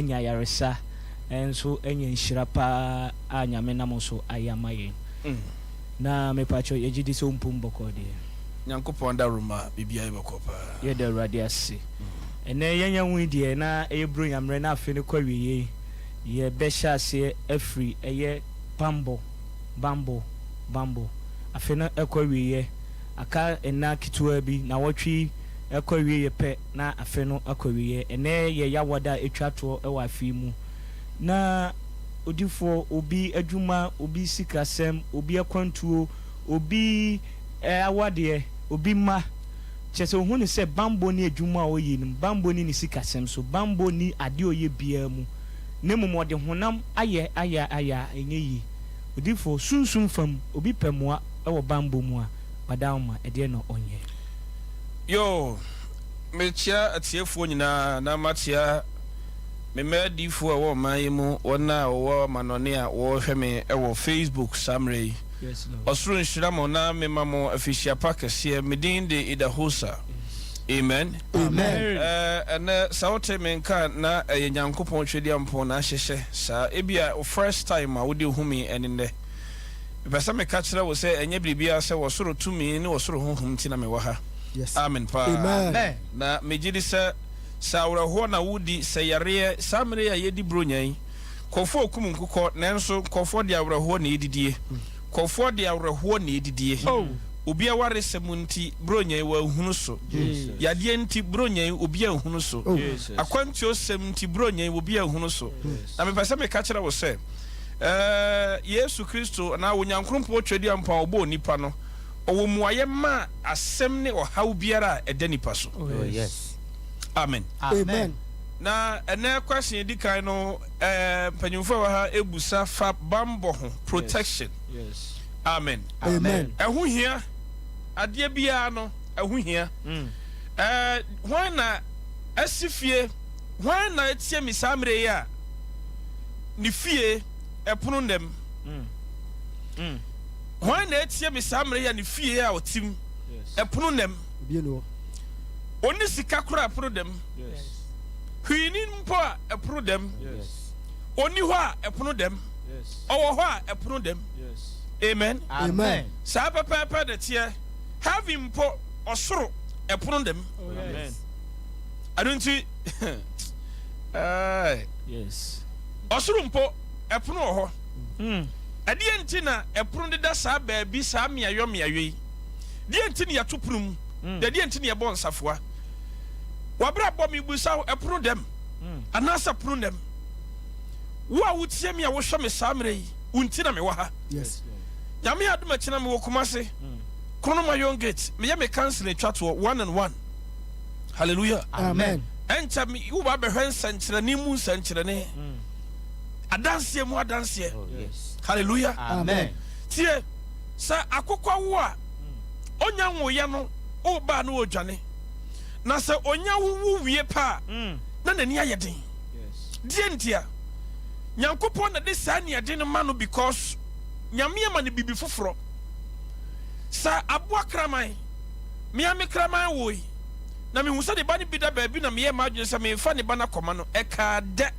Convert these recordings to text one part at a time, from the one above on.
Anya ayaresa nso anya nhyira paa a Nyame nam so ayɛ ama yɛn. Na mepakyɛw yɛgye di sɛ wo mpom bɔkɔɔ deɛ? Nyankopɔn adaworoma biribiara yɛ bɔkɔɔ paa. Yɛda Awurade ase. Ɛnɛ yɛnya hui deɛ na ɛyɛ Buronya mmerɛ na afe no kɔ awieɛ yi, yɛbɛhyɛ aseɛ afiri ɛyɛ bambɔ, bambɔ, bambɔ. Afe no ɛkɔ awieɛ, aka nna ketewa bi, nawɔtwe yi ɛkɔ awieɛ pɛ na afe no akɔ awieɛ. Ɛnɛ yɛ Yawada a ɛtwa toɔ wɔ afe yi mu. Na odifoɔ, obi adwuma, obi sikasɛm, obi akwantuo, obi awadeɛ, obi mma, kyerɛ sɛ ɔhu no sɛ banbɔ nni adwuma a ɔyɛ no mu, banbɔ nni ne sikasɛm so, banbɔ nni adeɛ a ɔyɛ biara mu, na mmom ɔde honam ayɛ ayɛ ayɛ a ɛnyɛ yie. Odifoɔ, sunsum fam, obi pɛ mmoa wɔ banbɔ mu a, wadaoma, ɛdeɛn na ɔnyɛ? Yoo, mekyea atiefoɔ nyinaa na makyea me mma adiyifoɔ a ɛwɔ ɔman yi mu, wɔn a wɔwɔ amanɔne a wɔrehwɛ me wɔ Facebook saa mmerɛ yi. Ɔsoro nhyira mo na mema mo afihyia pa kɛseɛ. Me din de Idahosa. Amen. Amen. Ɛnɛ sɛ wote me nka a, na ɛyɛ Nyankopɔn Twedeampɔn na ahyehyɛ saa. Ebia wo first time a wode hu me ɛne nnɛ. Mepɛ sɛ meka kyerɛ wo sɛ ɛnyɛ biribiara sɛ ɔsoro tumi ne ɔsoro honhom nti na mewɔ ha. Amen paa. Amen. Na megye di sɛ sɛ awerɛhoɔ na wodi, sɛ yareɛ, saa mmerɛ yi a yɛredi Buronya yi, nkurɔfoɔ rekum nkokɔ, nanso nkurɔfoɔ de awerɛhoɔ na ɛredidie. Nkurɔfoɔ de awerɛhoɔ na ɛredidie. Obi awaresɛm nti, Buronya yi wanhunu so. Yadeɛ nti, Buronya yi obi anhunu so. Akwantuosɛm nti, Buronya yi obi anhunu so. Na mepɛ sɛ meka kyerɛ wo sɛ, Yesu Kristo anaa Onyankrompɔn Tweaduampɔn a ɔbɔɔ nipa no, ɔwɔ mmuaeɛ ma asɛm ne ɔhaw biara a ɛda nipa so. Amen. Amen. Na ɛnɛ question edi kan no, mpanyinfoɔ a ɛwɔ ha ebusa fa bambɔ ho, protection. Amen. Amen. Ɛho hia, adeɛ biara no, ɛho hia. Hwan na asi fie, hwan na etie me saa mmerɛ yi a ne fie ɛpono nnam? Hwan na etie me saa mmerɛ yi a ne fie a ɔte mu ɛpono nnam? Ɔnni sika koraa ɛpono dam. Hwee ni mpo a ɛpono dam. Ɔnni hɔ a ɛpono dam. Ɔwɔ hɔ a ɛpono dam. Amen. Amen. Saa pɛpɛɛpɛ na ɛteɛ. Heaven mpo, ɔsoro, ɛpono dam. Ɛno nti, ɔsoro mpo, ɛpono wɔ hɔ. Ɛdeɛn nti na ɛpono deda saa baabi, saa mmeayɔ mmeayɔ yi? Deɛn nti na yɛto pono mu? Na deɛn nti na yɛbɔ nsafoa? W'abrabɔ, mebisa wo, ɛpono dɛm anaasɛ pono nnɛm? Wo a wotie me a wohwɛ me saa mmerɛ yi, wo nti na mewɔ ha. Nyame adom akyina mewɔ Kumase, Krono Mayon Gate, meyɛ me counseling twa toɔ, one and one. Hallelujah. Amen. Ɛnkyɛ me, woba bɛhwɛ nsɛnkyerɛnne mu nsɛnkyerɛnne. Adanseɛ mu adanseɛ. Hallelujah. Amen. Tie, sɛ akokɔ wo a, onya nwoeɛ no, woba a na ɔredwane. Na sɛ onya wo wo wie pɛ a, na n'ani ayɛ den. Deɛ ntia? Nyankopɔn na de saa aniɛden no ma no because Nyame ama no biribi foforɔ. Sɛ aboa kraman, me ara me kraman woe, na mehu sɛ ne ba no bi da baabi na meyɛɛ m'adwene sɛ merefa ne ba no akɔma no, ɛkaa dɛ.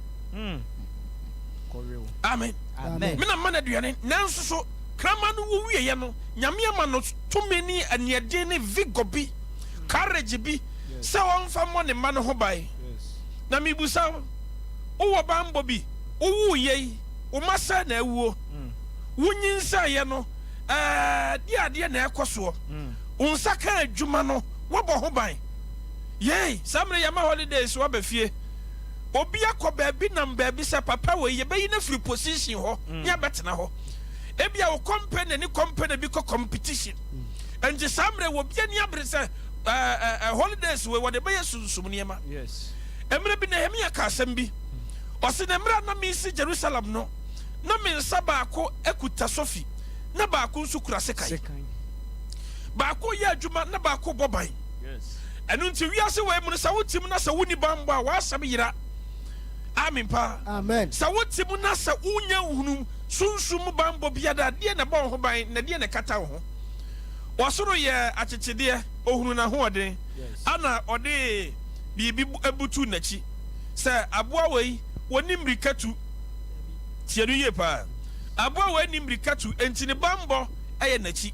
Amen. Me na mema no aduane, nanso so kraman no wu wieɛ no, Nyame ama no tumi ne aniɛden ne vigor bi, courage bi sɛ ɔmfa mmɔ ne mma no ho ban. Na mebisa wo, wowɔ banbɔ bi? Wowuiɛ yi, wo mma sɛn na awuo? Wonyinsɛneeɛ no, ɛɛ, deɛ adeɛ na ɛrekɔ soɔ? Wo nsa kaa adwuma no, woabɔ ho ban? Yei, saa mmerɛ yi yɛama holidays, woaba fie. Obi akɔ baabi nam baabi sɛ papa wei yɛbɛyi no afiri position hɔ ne abɛtena hɔ. Ebia wo company ne company bi kɔ competition. Nti saa mmerɛ wɔ bi ani abere sɛ holidays wei wɔde bɛyɛ sunsum nneɛma. Mmerɛ bi Nehemia ka asɛm bi. Ɔse na mmerɛ a na meresi Jerusalem no, na me nsa baako kuta sofi na baako nso kura sekan. Baako yɛ adwuma na baako bɔ ban. Ɛno nti wiase wei mu no sɛ wote mu na sɛ wonni banbɔ a w'asɛm yera. Amen paa. Amen. Sɛ wote mu na sɛ wonya nhunu sunsum mu banbɔ biara a, deɛ na ɛbɔ wo ho ban na deɛ na ɛkata wo ho? Ɔsoro yɛ akyekyedeɛ, ohunu n'ahoɔden, ana ɔde biribi butu n'akyi sɛ aboa wei. wɔnni mmirikatu. Tie no yie paa. Aboa wei nni mmirikatu, enti ne bammɔ yɛ n'akyi.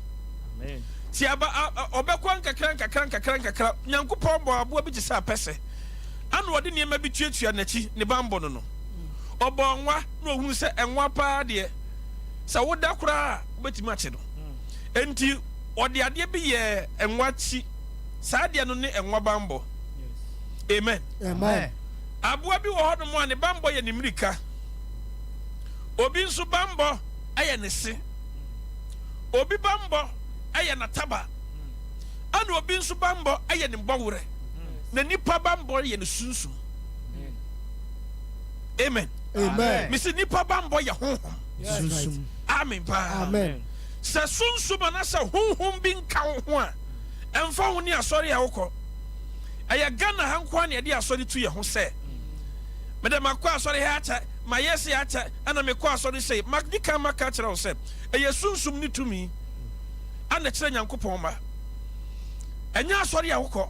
Ti aba a, ɔbɛkɔ nkakra nkakra nkakra nkakra. Nyankopɔn bɔɔ aboa bi te sɛ apɛsɛ, ana ɔde nneɛma bi tuatua n'akyi, ne bammɔ no no. Ɔbɔɔ nwa na ɔhunu sɛ nwa paa deɛ, sɛ woda koraa a, wobɛtumi akye no. Enti ɔde adeɛ bi yɛɛ nwa akyi. Saa adeɛ no ne nwa bammɔ. Amen. Amen. Aboa bi wɔ hɔnom a ne bammɔ yɛ ne mmirika. Obi nso bammɔ yɛ ne se. Obi bammɔ yɛ n'ataba. Ɛna obi nso bammɔ yɛ ne bɔwerɛ. Na nipa bammɔ yɛ ne sunsum. Amen. Amen. Mesi nipa bammɔ yɛ honhom. Sunsum. Amen paa. Amen. Sɛ sunsum anaasɛ honhom bi nka wo ho a, ɛmfa ho ne asɔre a wokɔ. Ɛyɛ Ghana ha nko ara na yɛde asɔre tu yɛn ho sɛ, mede makɔ asɔre ha akyɛ, mayɛ sei akyɛ, ɛna mekɔ asɔre sei. Madi kan maka akyerɛ wo sɛ, ɛyɛ sunsum ne tumi a na ɛkyerɛ Nyankopɔn mma. Ɛnyɛ asɔre a wokɔ,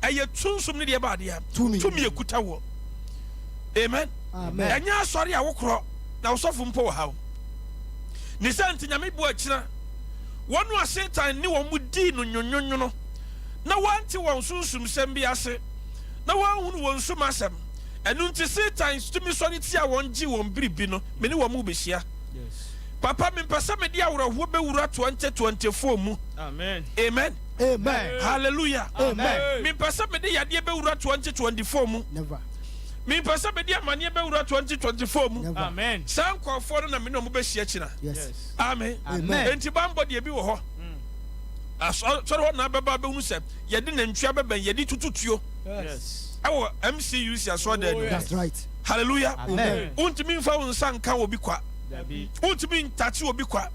ɛyɛ sunsum ne deɛ ba adeɛ a, Tumi. tumi ekuta woɔ. Amen. Amen. Ɛnyɛ asɔre a wokorɔ na wosɔfo mpo wɔ ha o. Ne sɛ nti Nyame bu akyina wɔn a Satan ne wɔn dii no nwonwonwono na wɔante wɔn sunsumsɛm bi ase na wɔanhunu wɔn sum asɛm. Ɛno nti Satan tumi sɔre tia wɔn gye wɔn biribi no, me ne wɔn rebɛhyia. Papa, mempɛ sɛ mede awerɛhoɔ bɛwura 2024 mu. Amen. Amen. Amen. Hallelujah. Amen. Mempɛ sɛ mede yadeɛ bɛwura 2024 mu. Never. Mempɛ sɛ mede amanneɛ bɛwura 2024 mu. Never. Amen. Saa nkurɔfoɔ no na me ne wɔn bɛhyia kyina. Yes. Amen. Amen. Enti bammɔ deɛ bi wɔ hɔ. Asɔre hɔ na abɛba abɛhunu sɛ yɛde nantwie abɛbɛn, yɛde tutu tuo ɛwɔ MCUC asɔredan no mu. That's right. Hallelujah. Amen. Wontumi mfa wo nsa nka obi kwa. Wontumi ntakye obi kwa.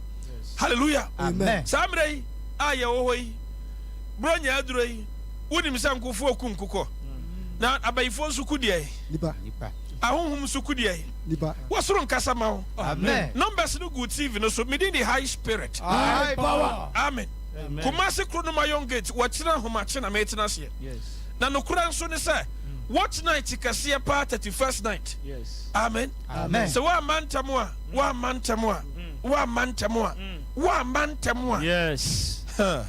Hallelujah. Amen. Saa mmerɛ yi a yɛwɔ hɔ yi, Buronya aduro yi, wonim sɛ nkofoɔ ku nkokɔ, na abayifoɔ nso ku deɛ? Nipa. Ahonhom nso ku deɛ? Nipa. Wɔsoro nkasa ma wo. Amen. Numbers no gu TV no so. Me din de High Spirit. High power. Amen. Kumasi Kronom Iron Gate, wɔkyena ahomakye na metena aseɛ. Na nokorɛ nso ne sɛ, watch night kɛseɛ paa 31st night. Amen. Amen. Sɛ woamma ntɛm a, woamma ntɛm a, woamma ntɛm a, woamma ntɛm a. Yes. Huh.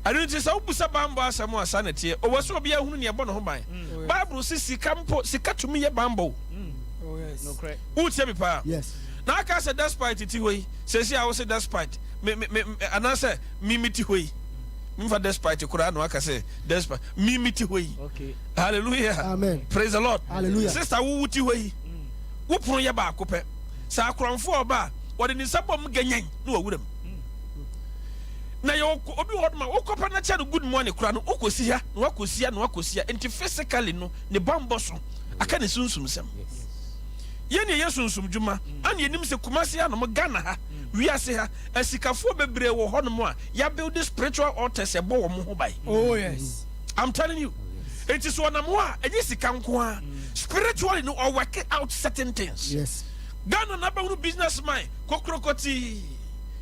Ɛno nti sɛ wobisa bammɔ asɛm a, saa na ɛteɛ. Ɔwɔ sɛ obiara hunu nea ɛbɔ ne ho ban. Bible se sika mpo, sika tumi yɛ bammɔ o. Oh, yes. Nokorɛ. Wotie me paa? Yes. Na aka sɛ despite ti hɔ yi, seesei a wose despite, me, me, me, anaasɛ me me ti hɔ yi. Memfa despite koraa na waka sɛ despite, me me ti hɔ yi. Okay. Hallelujah. Amen. Praise the Lord. Hallelujah. Sister, wo wo ti hɔ yi, wo pono yɛ baako pɛ. Sɛ akorɔmfoɔ ɔba a, wɔde ne nsa bɔ mu gɛnyɛn na wawura mu. Na yɛ obi wɔ hɔ nom a wokɔpɛ no kyɛ no good morning koraa no, wokɔsi ha na wakɔsi ha na wakɔsi ha. Nti physically no, ne bammɔ so aka ne sunsum sɛm. Yɛn ne yɛyɛ sunsum dwuma, ana yɛnim sɛ Kumasi hanom, Ghana ha, wiase ha, asikafoɔ bebree wɔ hɔnom a yɛabuild spiritual altars ɛbɔ wɔn ho ban. Oh yes. I'm telling you. Enti so ɔnam hɔ a, ɛnyɛ sika nko ara. Spiritually no, ɔwork out certain things. Yes. Ghana na abɛhunu business man kokrokoti.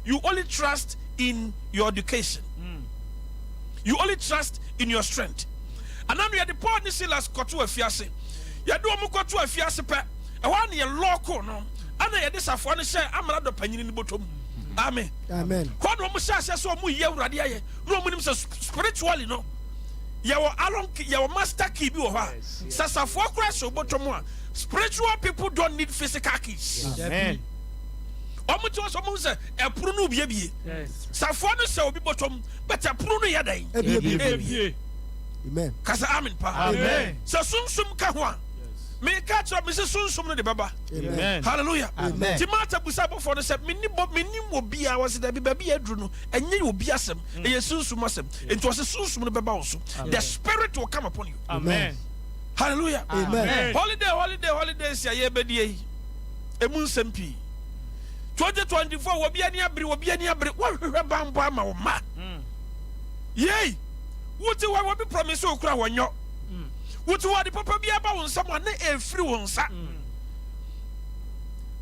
You only trust in your education. You only trust in your strength. Anaa no yɛde Paul ne Silas kɔto afiase. Yɛde wɔn kɔto afiase pɛ, ɛhɔ ara na yɛlɔɔko no, ɛna yɛde safoa no hyɛɛ amrado panyini no bɔtɔ mu. Amen. Amen. Hɔ na wɔn hyɛ aseɛ sɛ wɔn yi Awurade ayɛ, na wɔn nim sɛ spiritually no, yɛwɔ alon key, yɛwɔ master key bi wɔ hɔ a, sɛ safoa koraa hyɛ bɔtɔ mu a, spiritual people don't need physical keys. Amen. Wɔn ti hɔ sɛ wɔn sɛ ɛpono no biebie. Safoa no hyɛ obi bɔtɔ mu, but ɛpono no yɛ dɛn? Ebiebie. Ebie. Amen. Kasa amen paa. Amen. Sɛ sunsum ka ho a, meka kyerɛ me sɛ sunsum no de bɛba. Amen. Hallelujah. Amen. Ti Martha busa abɔfoɔ no sɛ, menni bɔ, mennim obiara. Wɔse dabi, baabi a aduru no, ɛnyɛ obi asɛm, ɛyɛ sunsum asɛm. Enti wɔse sunsum no bɛba wo so. The spirit will come upon you. Amen. Hallelujah. Amen. Holiday, holiday, holidays a yɛbɛdie yi, emu nsɛm pii. 2024, obi ani abere, obi ani abere. Wɔhwehwɛ bammɔ ama wo mma. Yei, wote hɔ a obi promise wo kora wɔnyɔ. Wote hɔ ade papa bi aba wo nsam a na ɛfiri wo nsa.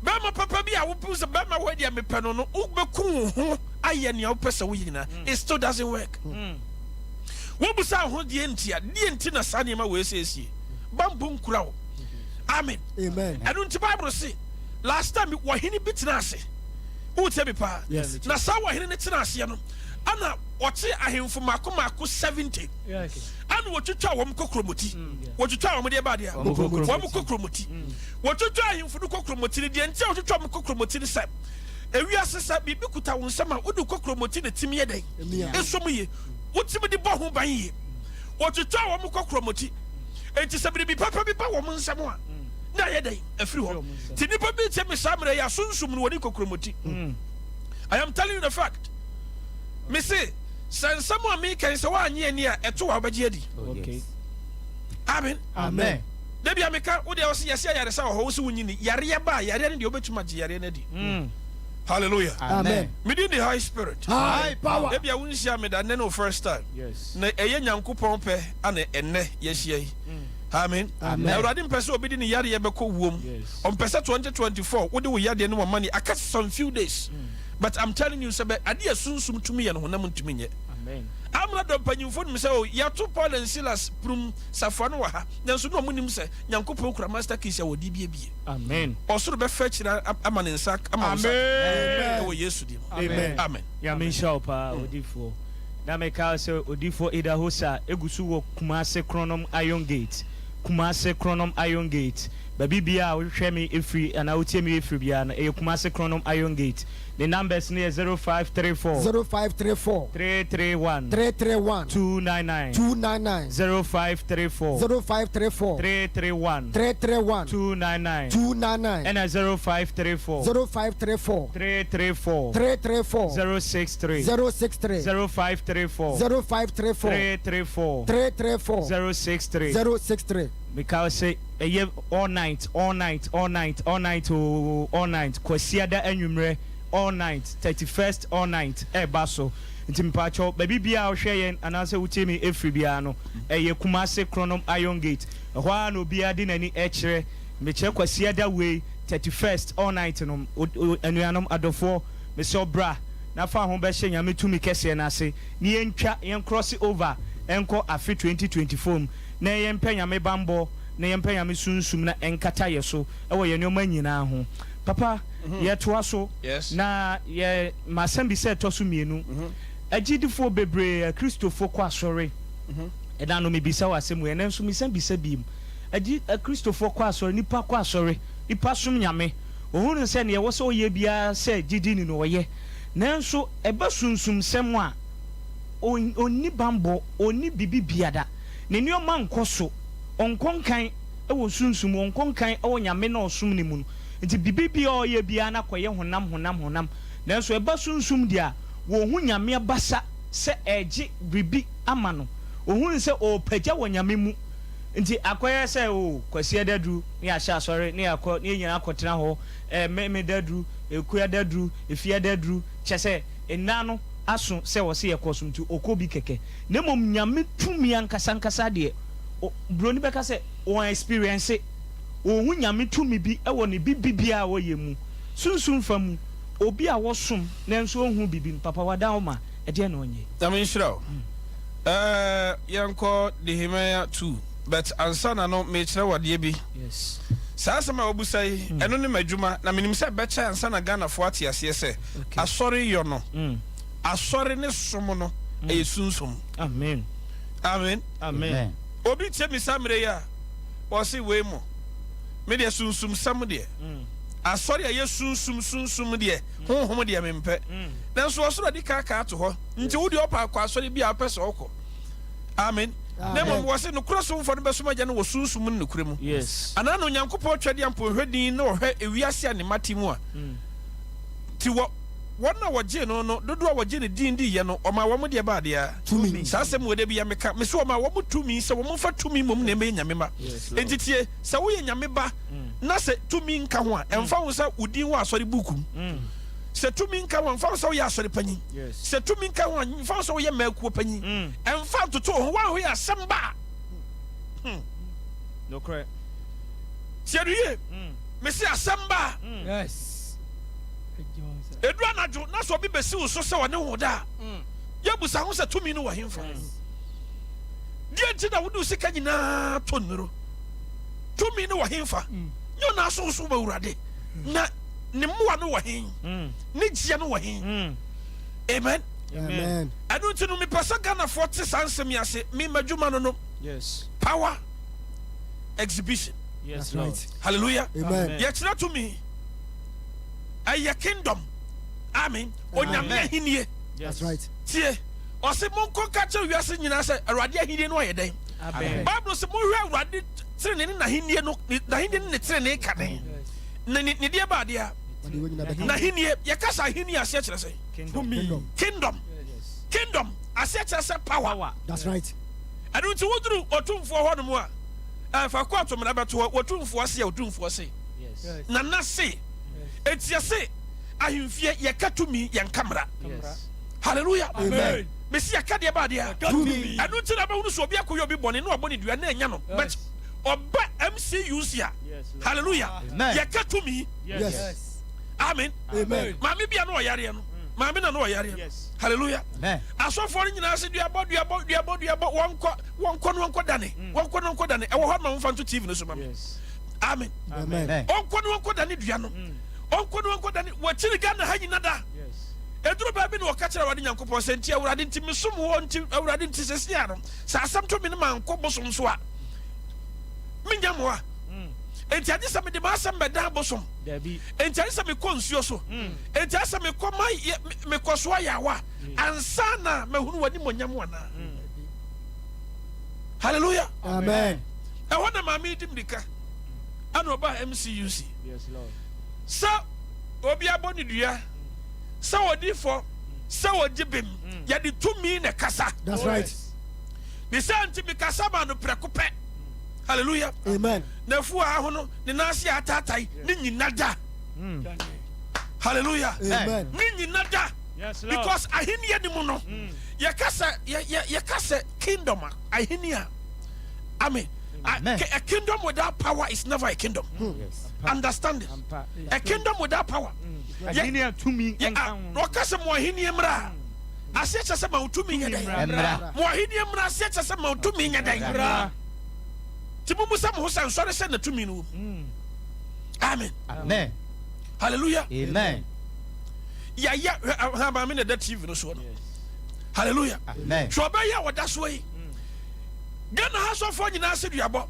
Bɛrima papa bi a wopɛ sɛ bɛrima wɔ deɛ mepɛ no no, wobɛku wo ho ayɛ nea wopɛ sɛ woyɛ nyinaa. It still doesn't work. Wobusa wo ho deɛ nti a, deɛ nti na saa nneɛma wei sɛ esie. Bambɔ nkura wo. Amen. Amen. Ɛno nti Bible se last time wɔhene bi tena ase. Wotie me paa? Yes. Na saa wɔhene no tena aseɛ no, ana ɔkye ahemfo mako mako 70. Yes. Ana wɔtwitwa wɔn kokromoti. Wɔtwitwa wɔn deɛ baadeɛ. Wɔn kokromoti. Wɔn kokromoti. Wɔtwitwa ahemfo no kokromoti no deɛ nti a wɔtwitwa wɔn kokromoti no sɛ ewiase sɛ biribi kuta wo nsam a wode kokromoti na timi yɛ dɛn? Emia. Ɛsɔ mu yie. Wotumi de bɔ ho ban yie. Wɔtwitwa wɔn kokromoti. Enti sɛ biribi papa bi ba wɔn nsam a na ayɛ dɛn? Afiri hɔ. Nti nnipa bi tie me saa mmerɛ yi a sunsum no wɔne kokromoti. I am telling you the fact. Me se sɛ nsɛm a meka yi sɛ woannye anni a ɛto a wobɛgye adi. Okay. Amen. Amen. Da bi a meka wo deɛ wɔse yɛse ayaresa wɔ hɔ wo se wonyi ni yareɛ ba a yareɛ no deɛ wobɛtumi agye yareɛ no adi. Hallelujah. Amen. Me din de High Spirit. High power. Ebia wonhyia me da nnɛ ne wo first time. Yes. Na ɛyɛ Nyankopɔn pɛ ana ɛnnɛ yɛahyia yi. Amen. Amen. Awurade mpɛ sɛ obi de ne yareɛ bɛkɔ wuom. Yes. Ɔmpɛ sɛ 2024 wode wo yadeɛ ne w'amane aka some few days. But I'm telling you sɛ bɛ adeɛ a sunsum tumi yɛ no honam ntumi nyɛ. Amen. Amena dɔ mpanyimfoɔ nim sɛ o yɛato Paul and Silas prum safoa no wɔ ha nanso na ɔmo nim sɛ Nyankopɔn kura master keys a wɔde biebie. Amen. Ɔsoro bɛfa akyire ama ne nsa ama wo nsa Amen. ɛwɔ Yesu din mu. Amen. Amen. Nyame nhyira wo paa odifoɔ. Na meka wo sɛ odifoɔ Idahosa egu so wɔ Kumase Kronom Iron Gate. Kumase Kronom Iron Gate. Baabi biara a wohwɛ me efiri anaa wotie me efiri biara no ɛyɛ Kumase Kronom Iron Gate. Ne numbers no yɛ 0534. 0534. 331. 331. 299. 299. 0534. 0534. 331. 331. 299. 299. Ɛna 0534. 0534. 334. 334. 063. 063. 0534. 0534. 334. 334. 063. 063. Meka sɛ ɛyɛ all night, all night, all night, all night oo, all night. Kwasiada anwummerɛ all night, 31st all night ɛɛba so. Nti mpakyɛw baabi biara a wohwɛ yɛn anaasɛ wotie me ɛfiri biara no, ɛyɛ Kumase Kronom Iron Gate. Ɛhɔ ara na obiara de n'ani ɛkyerɛ. Mekyerɛ Kwasiada wei 31st all night no, anuanom adɔfoɔ, mesrɛ wo bra na fa ho bɛhyɛ Nyame tumi kɛseɛ no ase na yɛntwa, yɛn cross over nkɔ afe 2024 mu na yɛmpɛ Nyame banbɔ na yɛmpɛ Nyame sunsum na ɛnkata yɛ so wɔ yɛn nneɛma nyinaa ho. Papa, yɛtoa so na yɛ m'asɛmbisa ɛtɔ so mmienu. Agyidifoɔ bebree, Akristofoɔ kɔ asɔre. Ɛda no mebisa wo asɛm wei, ɛnɛ nso mesan bisa biem. Agyi, Akristofoɔ kɔ asɔre, nipa kɔ asɔre, nipa som Nyame. Ohunu sɛ nea ɛwɔ sɛ ɔyɛ biara sɛ gyidini no ɔyɛ. Nanso ɛba sunsumsɛm a, ɔnni banbɔ, ɔnni biribi biada. Ne nneɛma nkɔ so, ɔnkɔ nkan wɔ sunsum mu, ɔnkɔ nkan wɔ Nyame no a ɔsom no mu no. Nti biribi biara a ɔyɛ biara no akɔyɛ honam, honam, honam. Nanso ɛba sunsum deɛ a, wɔhu Nyame abasa sɛ ɛregye biribi ama no. Ɔhunu sɛ ɔrepagya wɔ Nyame mu. Nti akɔyɛ sɛ oh, Kwasiada duru ne yɛahyɛ asɔre ne yɛakɔ ne yɛn nyinaa akɔtena hɔ, eh, Memeda duru, Ekuada duru, Efiada duru, kyerɛ sɛ nna no aso sɛ wɔse yɛkɔ som nti ɔkɔ bi kɛkɛ. Na mmom Nyame tumi ankasa ankasa deɛ, o, Buroni bɛka sɛ ɔn experience, ɔnhu Nyame tumi bi wɔ ne bibibiara a ɔyɛ mu. Sunsum fa mu, obi a wɔsom nanso ɔnhu bibi no, papa wada wo ma, ɛdeɛn na ɔnyɛ? Nyame nhyira wo. Eh, yɛnkɔ Nehemiah 2, but ansa na no mekyerɛ wo adeɛ bi. Yes. Saa asɛm a wobusa yi, ɛno ne m'adwuma, na menim sɛ ɛbɛkyɛ ansa na Ghanafoɔ ate aseɛ sɛ asɔre yɔ no, asɔre ne som no, ɛyɛ sunsum. Amen. Amen. Amen. Obi tie me saa mmerɛ yi a, ɔse wei mo, me deɛ sunsumsɛm deɛ, asɔre a ɛyɛ sunsum sunsum deɛ, honhom deɛ mempɛ. Nanso ɔsoro adi kan aka ato hɔ, nti wo deɛ ɔpa akɔ asɔre bi a wopɛ sɛ ɔkɔ. Amen. Na mmom wɔse nokorɛ somfoɔ no bɛsom Agya no wɔ sunsum ne nokorɛ mu. Yes. Anaa na Onyankopɔn twɛdeɛ mpo nhwɛ din na ɔhwɛ ewiase a ne mma te mu a. Nti wɔ wɔn a wɔgyee no no, dodoɔ a wɔgyee ne din diiɛ no, ɔmaa wɔn deɛ baa deɛ? Tumi. Saa asɛm wei da biara meka, mese ɔmaa wɔn tumi sɛ wɔn mfa tumi mmom na ɛmmɛyɛ Nyame mma. Yes, Lord. Enti tie, sɛ woyɛ Nyame ba na sɛ tumi nka ho a, ɛmfa ho sɛ wo din wɔ asɔre buuku mu. Sɛ tumi nka ho a, ɛmfa ho sɛ woyɛ asɔre panyin. Yes. Sɛ tumi nka ho a, ɛmfa ho sɛ woyɛ mmaakuo panyin. Ɛmfa ntoto wo ho, woanhwɛ yɛ asɛm ba a. Hmm. Nokorɛ. Tie no yie. Mese asɛm ba a. Yes. Edu anadwo na sɛ obi besi wo so sɛ ɔne wo da a, yɛbusa ho sɛ tumi no wɔ hemfa? Deɛ nti na wode wo sika nyinaa tɔ nnuro? Tumi no wɔ henfa? Nyɛ ɔna asonsom Awurade, na ne mmoa no wɔ he? Ne gyeɛ no wɔ he? Amen. Amen. Ɛno nti no, mepɛ sɛ Ghanafoɔ te saa nsɛm yi ase. Me m'adwuma no no, Yes. power exhibition. Yes, That's Lord. right. Hallelujah. Amen. Yɛkyerɛ tumi. Ɛyɛ kingdom. Amen. Onyame Amen. ahennie. Yes. That's right. Tie. Ɔse monkɔ nka kyerɛ wiase nyinaa sɛ Awurade ahennie no ayɛ dɛn? Amen. Bible sɛ monhwɛ Awurade tenenee ne n'ahennie no, n'ahennie ne ne tenenee kane. Na ne deɛ ba adeɛ a, Wɔde wɔn nyinaa bɛka. n'ahennie, yɛka sɛ ahennie aseɛ kyerɛ sɛ Kingdom. Kingdom. Kingdom. Yes. Kingdom aseɛ kyerɛ sɛ power. Power. That's right. Ɛno nti woduru otumfoɔ hɔ nom a, ɛfa kɔɔto mmara bɛto hɔ, otumfoɔ se a otumfoɔ se. Yes. Nana se. Enti yɛse ahemfie yɛka tumi, yɛnka mmara. Yes. Hallelujah. Amen. Mesi yɛka deɛ ba adeɛ a. Tumi. Ɛno nti na bɛhunu sɛ obi akɔyɛ obi bɔne na wabɔ ne dua na ɛnya no. But ɔba MCUC a, Yes, Lord. hallelujah, Amen. yɛka tumi. Yes. Amen. Amen. Maame bi a na ɔyareɛ no, maame na na ɔyareɛ no. Yes. Hallelujah. Amen. Asɔfoɔ no nyinaa sɛ duabɔ, duabɔ, duabɔ, duabɔ, wɔnkɔ, wɔnkɔ no wɔnkɔ dane, wɔnkɔ no wɔnkɔ dane. Ɛwɔ hɔ ma wɔmfa nto TV no so ma me. Yes. Amen. Amen. Amen. Ɔnkɔ no wɔnkɔ dane dua no. Ɔnkɔ no wɔnkɔ dane. Wɔkyiri Ghana ha nyina da. Yes. Ɛduru baabi na wɔka kyerɛ Awurade Nyankopɔn sɛ, nti Awurade nti mesom wɔ nti Awurade nti sɛsia no sɛ asɛm to me no mankɔ bosom so a menya mmoa. Enti agye sɛ mede m'asɛm bɛdan bosom. Dabi. Enti agye sɛ mekɔ nsuo so. Enti agye sɛ mekɔ ma yɛ mekɔ so ayawa ansa na mahunu w'animuonyam anaa. Hallelujah. Amen. Ɛhɔ na maame yi di mirika ɛna ɔbaa MCUC Yes, Lord. sɛ obi abɔ ne dua, sɛ ɔdi fɔ, sɛ ɔgye bem, yɛde tumi na kasa. That's right. Ne sɛ nti mekasa ma no prɛko pɛ. Hallelujah. Amen. N'afu a ahono, ne nan ase a ataatae, ne nyina da. Hallelujah. Amen. Ne nyina da. Yes, Lord. Because ahenni ni mu no, yɛka sɛ yɛka sɛ kingdom a, ahenni a, amen. Amen. A kingdom without power is never a kingdom. Yes. Understand this. Ampa. A kingdom without power. Ahenni a tumi Yɛ nka a ho. Na ɔka sɛ mo ahenni mmra a, aseɛ kyerɛ sɛ ma wo tumi nyɛ dɛn? Mmra. Mo ahenni mmra aseɛ kyerɛ sɛ ma wo tumi nyɛ dɛn? Mmra. Nti mumu sɛ mo ho sɛ nsɔre sɛ na tumi no wɔ mu. Amen. Amen. Hallelujah. Amen. Yɛayɛ ha maame na ɛda TV no soɔ no. Hallelujah. Amen. Hwɛ ɔbɛyɛ a wɔda soɔ yi. Ghana ha sɔfoɔ nyinaa sɛ duabɔ.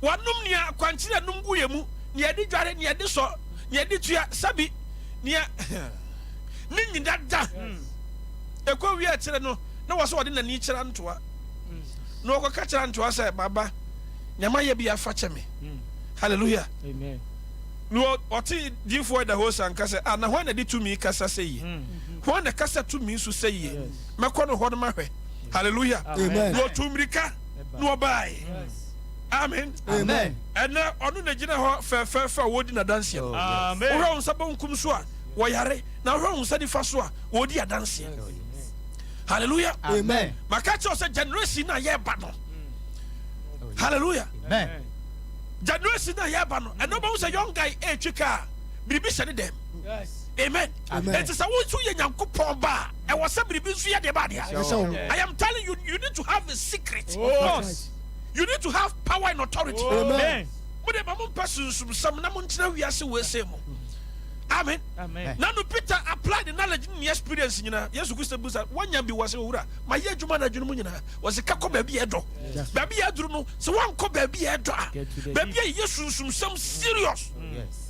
Wɔnom nea akwankyerɛ nom gu yɛ mu, nea yɛde dware, nea yɛde sɔ, nea yɛde tua, sɛbi, nea ne nyina da. Ɛkɔ wie akyerɛ no, na wɔ sɛ wɔde n'ani kyerɛ ntoa. Na wɔkɔka kyerɛ ntoa sɛ, baba, nyama yɛ bi afa kyɛ me. Hallelujah. Amen. Na ɔte diifoɔ da hɔ sanka sɛ, ah, na hwan na de tumi kasa sɛ yie? Hwan na kasa tumi nso sɛ yie? Mɛkɔ no hɔ no mahwɛ. Hallelujah. Amen. Na ɔtu mmirika na ɔbaeɛ. Amen. Amen. Ɛnɛ ɔno na gyina hɔ fɛfɛɛfɛ a wɔdi n'adanseɛ no. Amen. Wohwɛ wo nsa benkum so a, wɔyare, na wohwɛ wo nsa nifa so a, wɔdi adanseɛ. Hallelujah. Amen. Maka kyerɛ wo sɛ generation na yɛreba no. Hallelujah. Amen. Generation na yɛreba no, ɛno bɛhu sɛ young guy ɛretwi kaa, biribi hyɛ ne dɛm. Amen. Amen. Enti sɛ wo nso yɛ Nyankopɔn ba a, ɛwɔ sɛ biribi nso yɛ deɛ ba adeɛ. Ɛhyɛ wo. I am telling you, you need to have a secret. Of course. You need to have power and authority. Amen. Mo de ma mo mpɛ sunsumsɛm na mo ntena wiase wɔ ese mu. Amen. Amen. Na no Peter apply the knowledge ne experience nyinaa. Yesu Kristo busa, wanya bi wɔ sɛ owura, ma yɛ adwuma na adwene mu nyinaa. Wɔ sɛ kakɔ baabi a ɛdɔ. Yes. Baabi a ɛduru no, sɛ wankɔ baabi a ɛdɔ a, Get to the baabi a yɛ sunsumsɛm serious. Yes.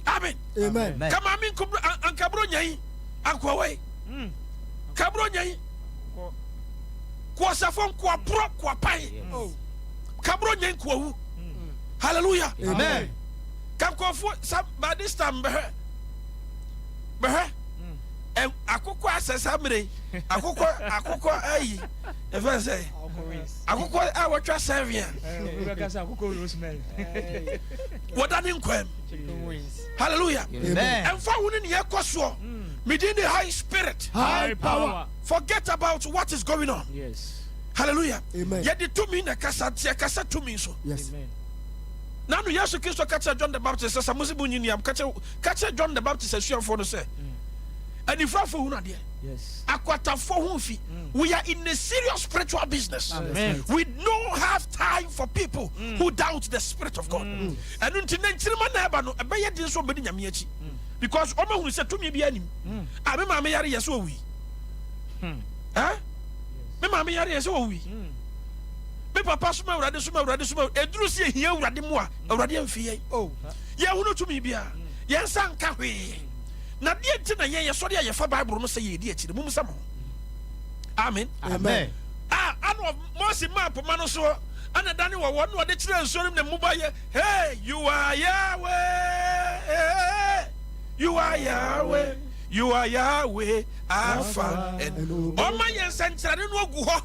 Amen. Amen. Amen. Ka maame nkobro ankabro nyan ankoa wei. Kabro nyan kuasafo nkoaporɔ koapan. Kabro nyan koawu. Hallelujah. Amen. Ka nkurɔfoɔ sa by this time bɛhwɛ bɛhwɛ ɛ akokɔ asɛ saa mmerɛ yi akokɔ akokɔ ayi ɛfɛn sɛ akokɔ a wɔtwa sɛnfia Akokɔ rosemary. wɔda ne nkwam. Hallelujah. Amen. Ɛnfa wo ne nea ɛkɔ soɔ. Medin ne high spirit. High power. Forget about what is going on. Yes. Hallelujah. Amen. Yɛde tumi na kasa nti yɛkasa tumi so. Yes. Amen. Nanu Yesu Kristo ka kyerɛ John the Baptist sɛ sɛ mo se mo nyi niam ka kyerɛ John the Baptist asuafoɔ no sɛ anifurafoɔ hunu adeɛ. Akwatafoɔ ho fi. We are in a serious spiritual business. Amen. We don't have time for people who doubt the spirit of God. Ɛno nti na nkyirima na ɛba no ɛbɛyɛ den sɛ ɔbɛdi Nyame akyi because ɔma hunu sɛ tumi bi anim. A me maame yare yɛ sɛ ɔwui. Eh? Me maame yare yɛ sɛ ɔwui. Me papa soma Awurade soma Awurade soma ɛduru sɛ yɛhia Awurade mu a Awurade amfi yɛn. Oh. Yɛhunu tumi biara. Yɛn nsa nka hwee. Na deɛ nti na yɛn yɛsɔre a yɛfa Bible no sɛ yɛredi akyire? Mommisa mo ho. Amen. Amen. A ana Mose maa poma no soɔ ana dane wɔ wɔn na ɔde kyerɛ nsuo no mu na mmuba yɛ hey you are Yahweh hey, you are Yahweh you are Yahweh Alpha and ɔma yɛn nsɛnkyerɛnne no agu hɔ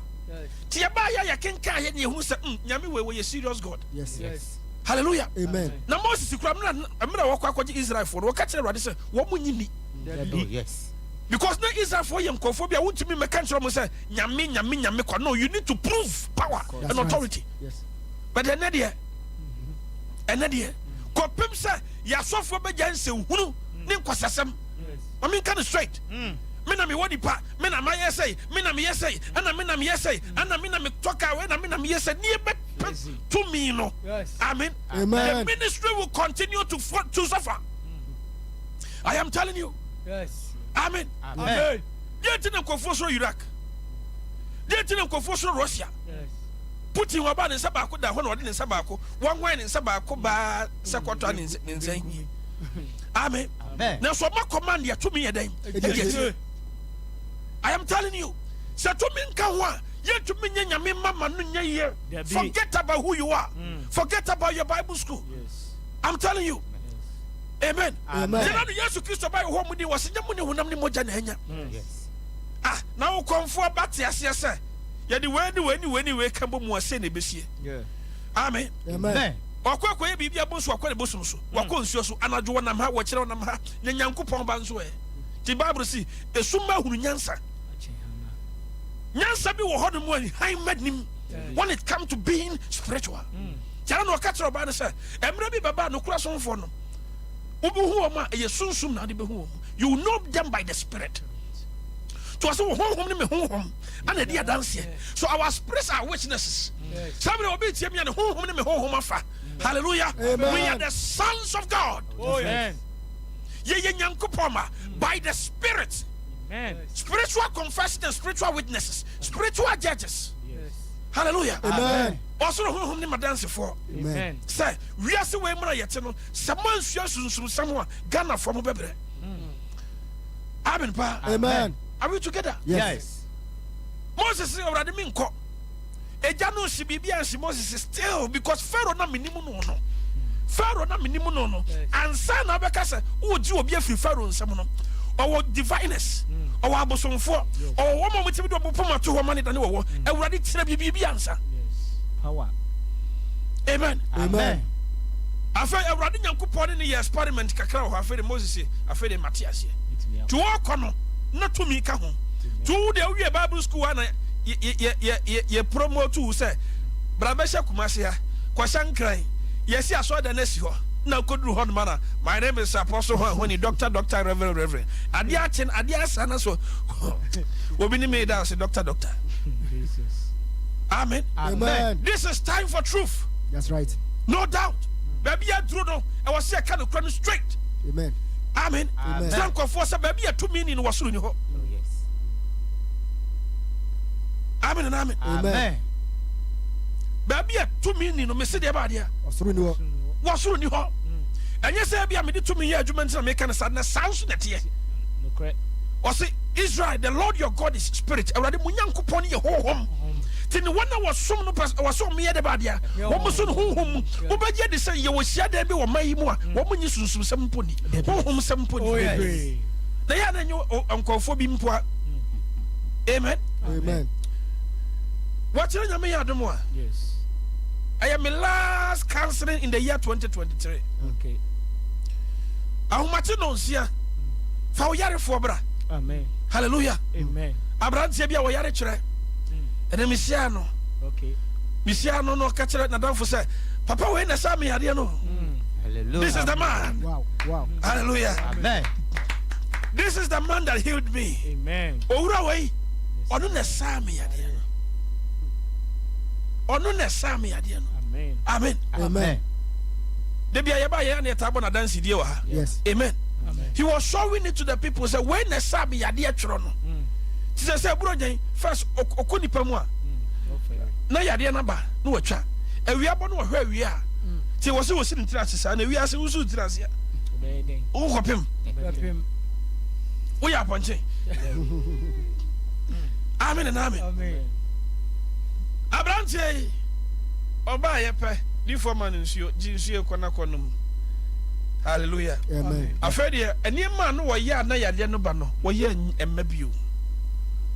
nti yɛbaa yɛ a yɛkenkan yɛ ne yɛhunu sɛ mm, Nyame wei wɔyɛ serious God. Yes. Yes. Hallelujah. Amen. Na Moses kura mmerɛ mmerɛ wɔkɔ akɔgye Israelfoɔ no wɔka kyerɛ Awurade sɛ wɔn mo nyi ni. Dabi. Oh, yes. Because na Israelfoɔ yɛ nkurɔfoɔ bi a wontumi mmɛka nkyerɛ wɔn sɛ nyame nyame nyame kwa. No, you need to prove power That's and right. authority. Yes. But ɛnɛ deɛ, ɛnɛ deɛ, kɔpem sɛ yɛasɔfoɔ bɛgya nsɛnhunu ne nkwasasɛm. Ma menka no straight. Me na mewɔ nipa, me na mayɛ sɛi, me na meyɛ sɛi, ɛna me na meyɛ sɛi, ɛna me na metɔ kaa wei, ɛna me na meyɛ sɛi. Ne yɛbɛpɛ tumi no. Amen. Amen. The ministry will continue to suffer. I am telling you. Yes. Amen. Amen. Deɛ nti na nkurɔfoɔ soro Iraq. Deɛ nti na nkurɔfoɔ soro Russia. Yes. Putin waba ne nsa baako da hɔ na ɔde ne nsa baako wanwan ne nsa baako baa sɛ kɔtɔ ne nsa ne nsa yi. Amen. Amen. Na so ɔma command yɛ tumi yɛ dɛn? Ɛdi Ɛdi akyire. akyire. I am telling you. Sɛ tumi nka ho a yɛntumi nyɛ Nyame mma ma no nyɛ yie. Dabi. Forget about who you are. Forget about your Bible school. Yes. I'm telling you. Amen. Amen. Gyina no Yesu Kristo ba yɛ hɔ mu ni wɔ sɛ nyɛ mu ne honam ne mogya na anya. Yes. Ah, na wo kɔnfoɔ ba te aseɛ sɛ yɛde wei ne wei ne wei ne wei ka bɔ mu a sei na ɛbɛsie. Yeah. Amen. Amen. Amen. Ɔkɔ akɔyɛ biribi abɔ nso wakɔ ne bosom so, wakɔ nsuo so, anadwo wɔnam ha, wɔkyerɛ wɔnam ha, na Nyankopɔn ba nso ɛ. Nti Bible si, esum ma hunu nyansa. Nyansa bi wɔ hɔ nom a hann ma nim when it come to being spiritual. Kyerɛ na ɔka kyerɛ ɔbaa no sɛ, mmerɛ bi bɛba a nokorɛ asomfoɔ no, wobɛhu wɔn a ɛyɛ sunsum na wode bɛhu wɔn. You will know them by the spirit. To ɔsɛ wo honhom ne me honhom ana ɛdi adanseɛ. So our spirits are witnesses. Saa mmerɛ obi tie mi a ne honhom ne me honhom afa. Hallelujah. Amen. We are the sons of God. Oh, yes. Yɛyɛ Nyankopɔn ma by the spirit. Amen. Spiritual confession and spiritual witnesses, spiritual judges. Yes. Hallelujah. Amen. Ɔsoro honhom ne madansefoɔ. Amen. Sɛ wiase wei mu na yɛte no, sɛ moansua sunsumsɛm a, Ghanafoɔ mo bɛbrɛ. Amen paa. Amen. Are we together? Yes. Moses sɛ Awurade menkɔ. Agya no nsi biribi ansi Moses still because Pharaoh na menim no no. Pharaoh na menim no no. Ansa na wobɛka sɛ wogye obi afiri Pharaoh nsam no, ɔwɔ diviners, ɔwɔ abosomfoɔ, ɔwɔ wɔn a wɔtumi de wɔn poma to hɔ ma ne dane wɔwɔ. Awurade kyerɛ bi biribi ansa. Yes. Power. Amen. Amen. Afei Awurade Nyankopɔn ne ne yɛ experiment kakra wɔ hɔ. Afei de Moses se, afei de mate aseɛ. Nti wɔkɔ no na tumi ka ho. Nti wo deɛ wowie Bible school a na yɛ promote wo sɛ bra bɛhyɛ Kumasi ha, kɔhyɛ Nkran, yɛsi asɔredan no asi hɔ. Na wokɔduru hɔ nom ana, my name is Apostle Hwan Hwani, Doctor, Doctor, Reverend, Reverend. Adeɛ akye no, adeɛ asa na so obi ne me da ase, Doctor, Doctor. Jesus. Amen. Amen. This is time for truth. That's right. No doubt. Baabi aduro no, ɛwɔ sɛ yɛka nokorɛ no straight. Amen. Amen. Amen. Sɛ nkurɔfoɔ sɛ baabi a tumi ni no wɔ soro ni hɔ. Oh, yes. Amen and amen. Amen. Baabi a tumi ni no, mese deɛ baadeɛ Ɔsoro ni hɔ. wɔ soro ni hɔ. Ɛnyɛ sɛ bi a mede tumi yɛ adwuma nti na meka no saa, na saa nso na ɛteɛ. Nokorɛ. Ɔse Israel, the Lord your God is spirit. Awurade mo Nyankopɔn yɛ honhom. Nti ne wɔn a wɔsom no pɛ wɔ sɛ wɔyɛ de baadeɛ wɔn so no honhom mu. Wobɛgye adi sɛ yɛwɔ hyiadan bi wɔ man yi mu a wɔn nyi sunsumsɛm mpo ni, honhomsɛm mpo ni. Na yɛ a na nyɛ nkurɔfoɔ bi mpo a. Amen. Amen. Wɔkyerɛ Nyame yɛ adom a. Yes. Ɛyɛ me last counseling in the year 2023. Okay. Ahomakye nonsia. Fa wo yarefoɔ bra. Amen. Hallelujah. Amen. Aberanteɛ bi a wɔyare kyerɛ. Ɛnɛ mehyia no. Okay. Mehyia no na ɔka kyerɛ n'adamfo sɛ papa wei na ɛsa me yareɛ no. Hallelujah. This is the man. Wow. Wow. Hallelujah. Amen. This is the man that healed me. Amen. Owura wei, ɔno na ɛsaa me yadeɛ no. Ɔno na ɛsaa me yadeɛ no. Amen. Amen. Amen. Da bi a yɛba yɛn na yɛtaa bɔ n'adansidie wɔ ha. Yes. Amen. Amen. He was showing it to the people sɛ wei na ɛsaa me yadeɛ twerɛ no. Ti sɛ buro gyɛn first ɔkɔ nipa mu a na yadeɛ no aba na watwa. Awia bɔ no wɔhwɛ awia a. Ti wɔ sɛ wɔsi ne tiri ase saa na awia ase wosu tiri ase a. Wokɔpem. Woyɛ apɔnkye. Amen and amen. Aberanteɛ yi ɔbaa yɛ pɛ difoɔ ma no nsuo gye nsuo kɔ na kɔ nom. Hallelujah. Amen. Afei deɛ nneɛma a no wɔyɛ a na yadeɛ no ba no wɔyɛ mma bio.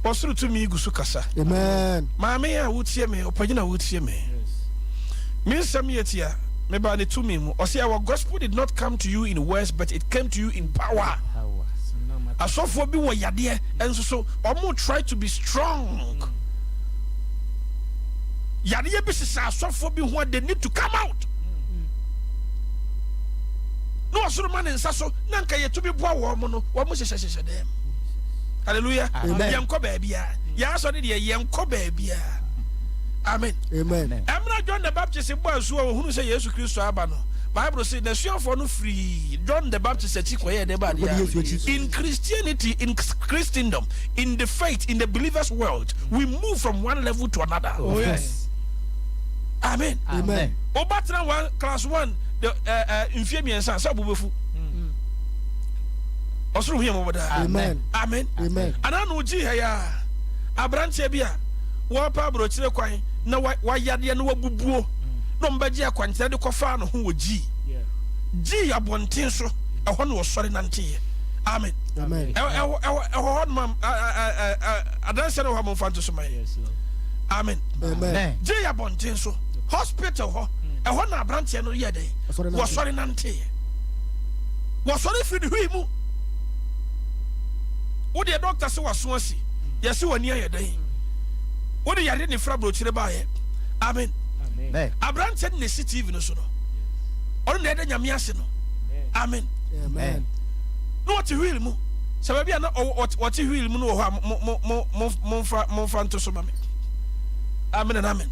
Ɔsoro tumi gu so kasa. Amen. Maame a wotie me, ɔpanyin a wotie me. Me nsɛm yɛ tia, mebaa ne tumi mu. Ɔsɛ our gospel did not come to you in words but it came to you in power. Asɔfoɔ bi wɔ yadeɛ nso so ɔmo try to be strong. Yadeɛ bi sisa asɔfoɔ bi ho a they need to come out. Na ɔsoro ma ne nsa so na nka yɛtumi boa wɔn mo no wɔn mo hyehyɛhyehyɛ dɛm. Hallelujah. Amen. Yɛnkɔ baabia. Yɛn asɔre deɛ yɛnkɔ baabia. Amen. Amen. Ɛmuna John the Baptist bɔ asu a ohunu sɛ Yesu Kristo aba no, Bible sɛ n'asuafoɔ no firi John the Baptist akyi kɔyɛɛ dɛ ba Wɔde Yesu akyi. In Christianity, in Christendom, in the faith, in the believers world, we move from one level to another. Oh yes. Amen. Amen. Obatena one class one the mfie 3 sɛ ɔbo bɛfu. Ɔsoro hu yɛ mɔbɔ daa. Amen. Amen. Amen. Anaa na ogyi ha yi a aberanteɛ bi a wɔrepa aburokyire kwan na wayadeɛ na wabubuo na ɔmbɛgye akwankyerɛ de kɔfaa ne ho wɔ gyii gyii abɔnten so ɛhɔ na wɔsɔre nanteeɛ. Amen. Amen. Ɛhɔ hɔ nom adanseɛ no wɔ hɔ a momfa nto so ma yɛ. Amen. Amen. Gyii abɔnten so hospital hɔ ɛhɔ na aberanteɛ no yɛ dɛn wɔsɔre nanteeɛ wɔsɔre firi ne hwii mu. Wodeɛ dɔkta sɛ waso asi yɛse w'ani ayɛ dɛn wode yare ne fra aburokyire baayɛ. Amen. Aberanteɛ no na esi TV no so no ɔno na ɛda Nyame ase no. Amen. Amen. Na ɔte wheel mu sɛ baabi a na ɔte wheel mu no wɔ hɔ a mo mo mo mo momfa momfa nto so ma me. Amen and amen.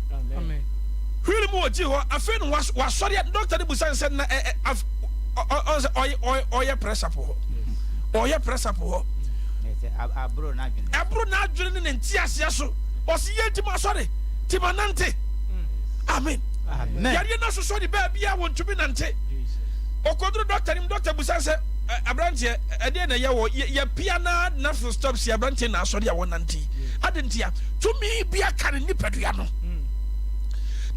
Wheel mu wɔ gyi hɔ afei no wasɔre dɔkta no busa sɛ na ɛ ɛ ɔsɛ ɔyɛ press up hɔ ɔyɛ press up hɔ ɛboro n'adwene ne ne nteaseɛ so ɔsi yɛ nti ma asɔre ti ma nante. Amen. Yadeɛ no asosɔ ne baabi a wɔntumi nante. Ɔkɔduru dɔkta nim dɔkta busa sɛ aberanteɛ ɛdeɛ na ɛyɛ wɔ yɛpia na nafo stop si aberanteɛ na asɔre a wɔnante ade ntia tumi bi aka ne nipadua no